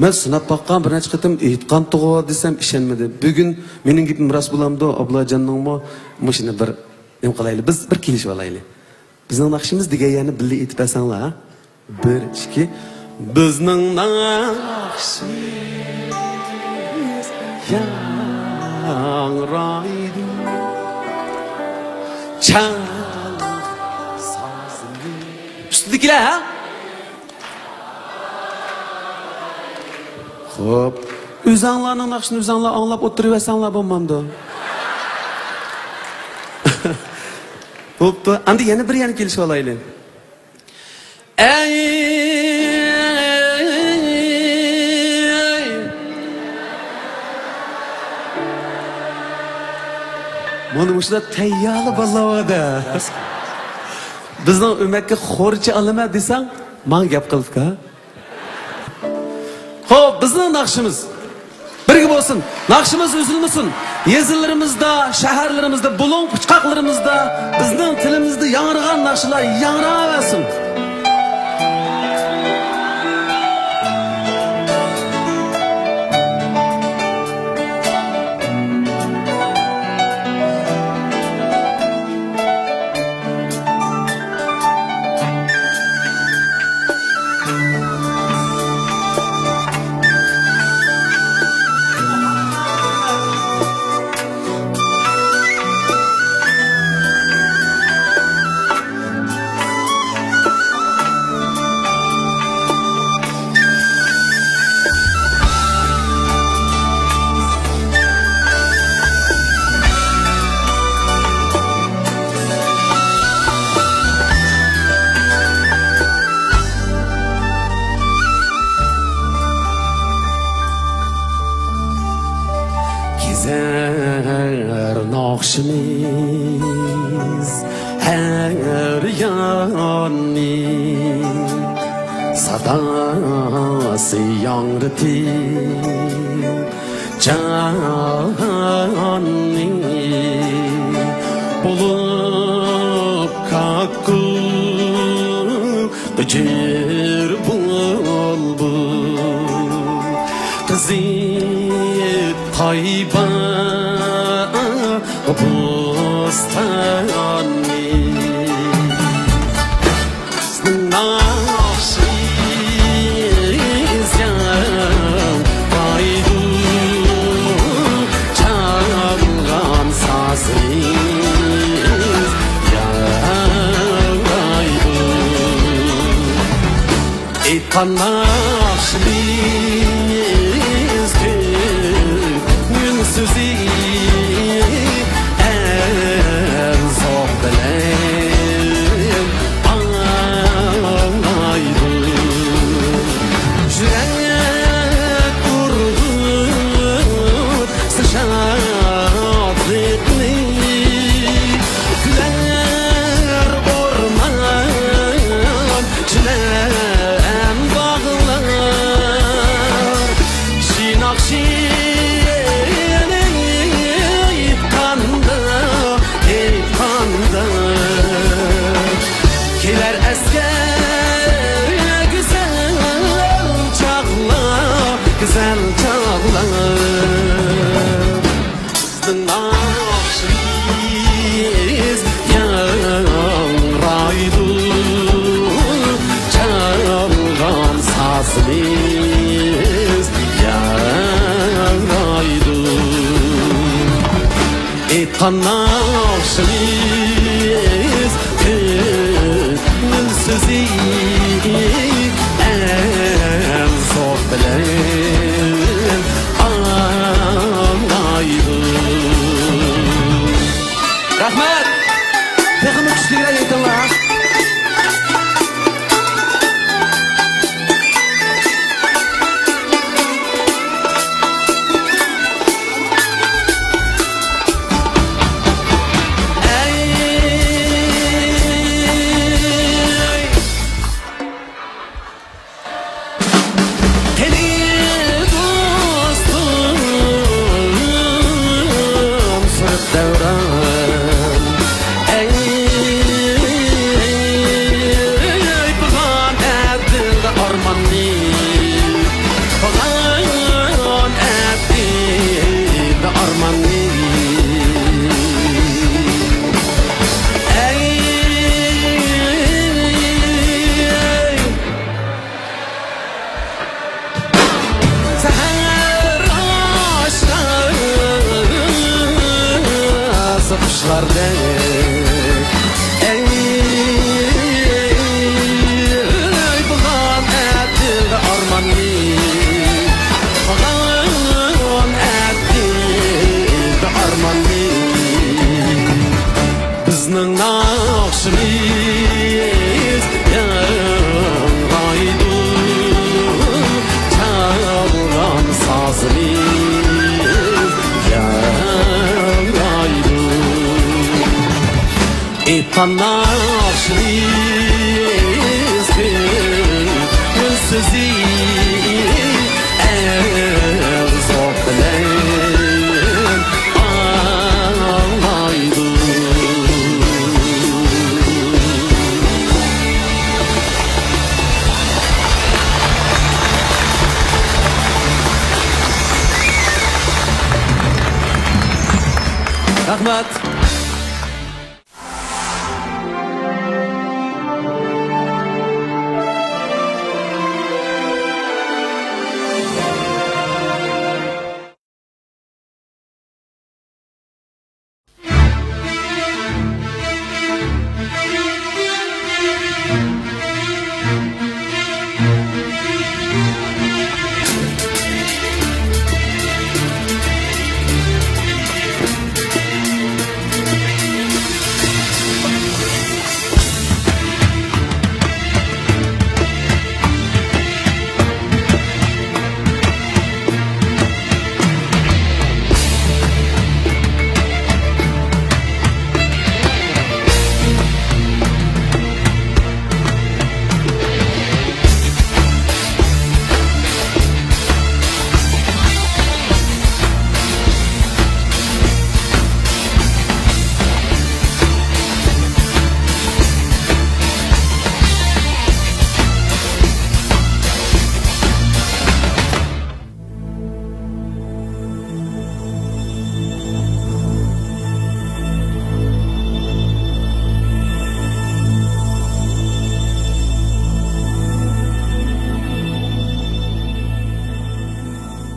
مەن سىناپ باققان، بىر نەچچە قېتىم ئېيتقانتىغۇ دېسەم ئىشەنمىدى. بۈگۈن مېنىڭ گېپىم راست بولامدۇ؟ ئابلاجاننىڭمۇ مۇشۇنى بىر نېمە قىلايلى؟ بىز بىر كېلىشىۋالايلى. بىزنىڭ ناخشىمىز دېگەن يەرنى بىللە ئېيتىپ بەرسەڭلار، ھە؟ بىر، ئىككى. بىزنىڭ ناخشىمىز ياڭرايدۇ. چال سازنى. ئۈستىدىكىلەر، ھە؟ خوپ. ئۆزەڭلارنىڭ ناخشىسىنى ئۆزەڭلار ئاڭلاپ ئولتۇرۇۋەرسەڭلار بولمامدۇ؟ بوپتۇ. ئەمدى يەنە بىر يەرنى كېلىشىۋالايلى. ئەي! مانا مۇشۇنداق تەييارلا بالىلار بار-دە. بىزنىڭ ئۆمەككە خورچە ئالىمەن دېسەڭ، ماڭا گەپ قىلىدىكەن. خوپ، بىزنىڭ ناخشىمىز. بىرگە بولسۇن، ناخشىمىز ئۈزۈلمىسۇن. يېزىلىرىمىزدا، شەھەرلىرىمىزدە، بۇلۇڭ پۇچقاقلىرىمىزدا بىزنىڭ تىلىمىزدا ياڭرىغان ناخشىلار ياڭراۋەرسۇن. ساداسى ياڭرىتىپ جاننى، بولۇپ كاككۇك غىجىر بۇلبۇل، قىزىپ قايبا بوستاننى. ناخشىيىز ياڭرايدۇ، چالغان سازىيىز ياڭرايدۇ. ئېيتقان ناخشىمىز كۆڭۈل سۆزى، ئەل زوق بىلەن ئاڭلايدۇ. يۈرەك ئۇرغۇتسا شادلىقنى، كۈلەر ئورمان، چىمەن باغلار. شىناق شېئىرنى ئېيتقاندا، ئېيتقاندا، كېلەر ئەسكە گۈزەل چاغلار، گۈزەل چاغلار. بىزنىڭ ناخشىمىز ياڭرايدۇ، چالغان سازىمىز ياڭرايدۇ. ئېيتقان ناخشىمىز كۆڭۈل سۆزى، ئەل زوق بىلەن ئاڭلايدۇ. رەھمەت! تېخىمۇ كۈچلۈكرەك ئېيتىڭلار. قېنى دوستۇم سۈرۈپ دەۋران، ئەي، ئەي، پىغان ئەتىلدى ئارماننى، پىغان ئەتىلدى ئارماننى. ئەي، سەھەر ئاشناسى قۇشلاردەك. ئەي، ئەي، بۇلار ئەتىلدى ئارماننى، بۇلار ئەتىلدى ئارماننى. بىزنىڭ ناخشىمىز ياڭرايدۇ، چالغان سازىمىز ياڭرايدۇ. ئېيتقان ناخشىمىز كۆڭۈل سۆزى،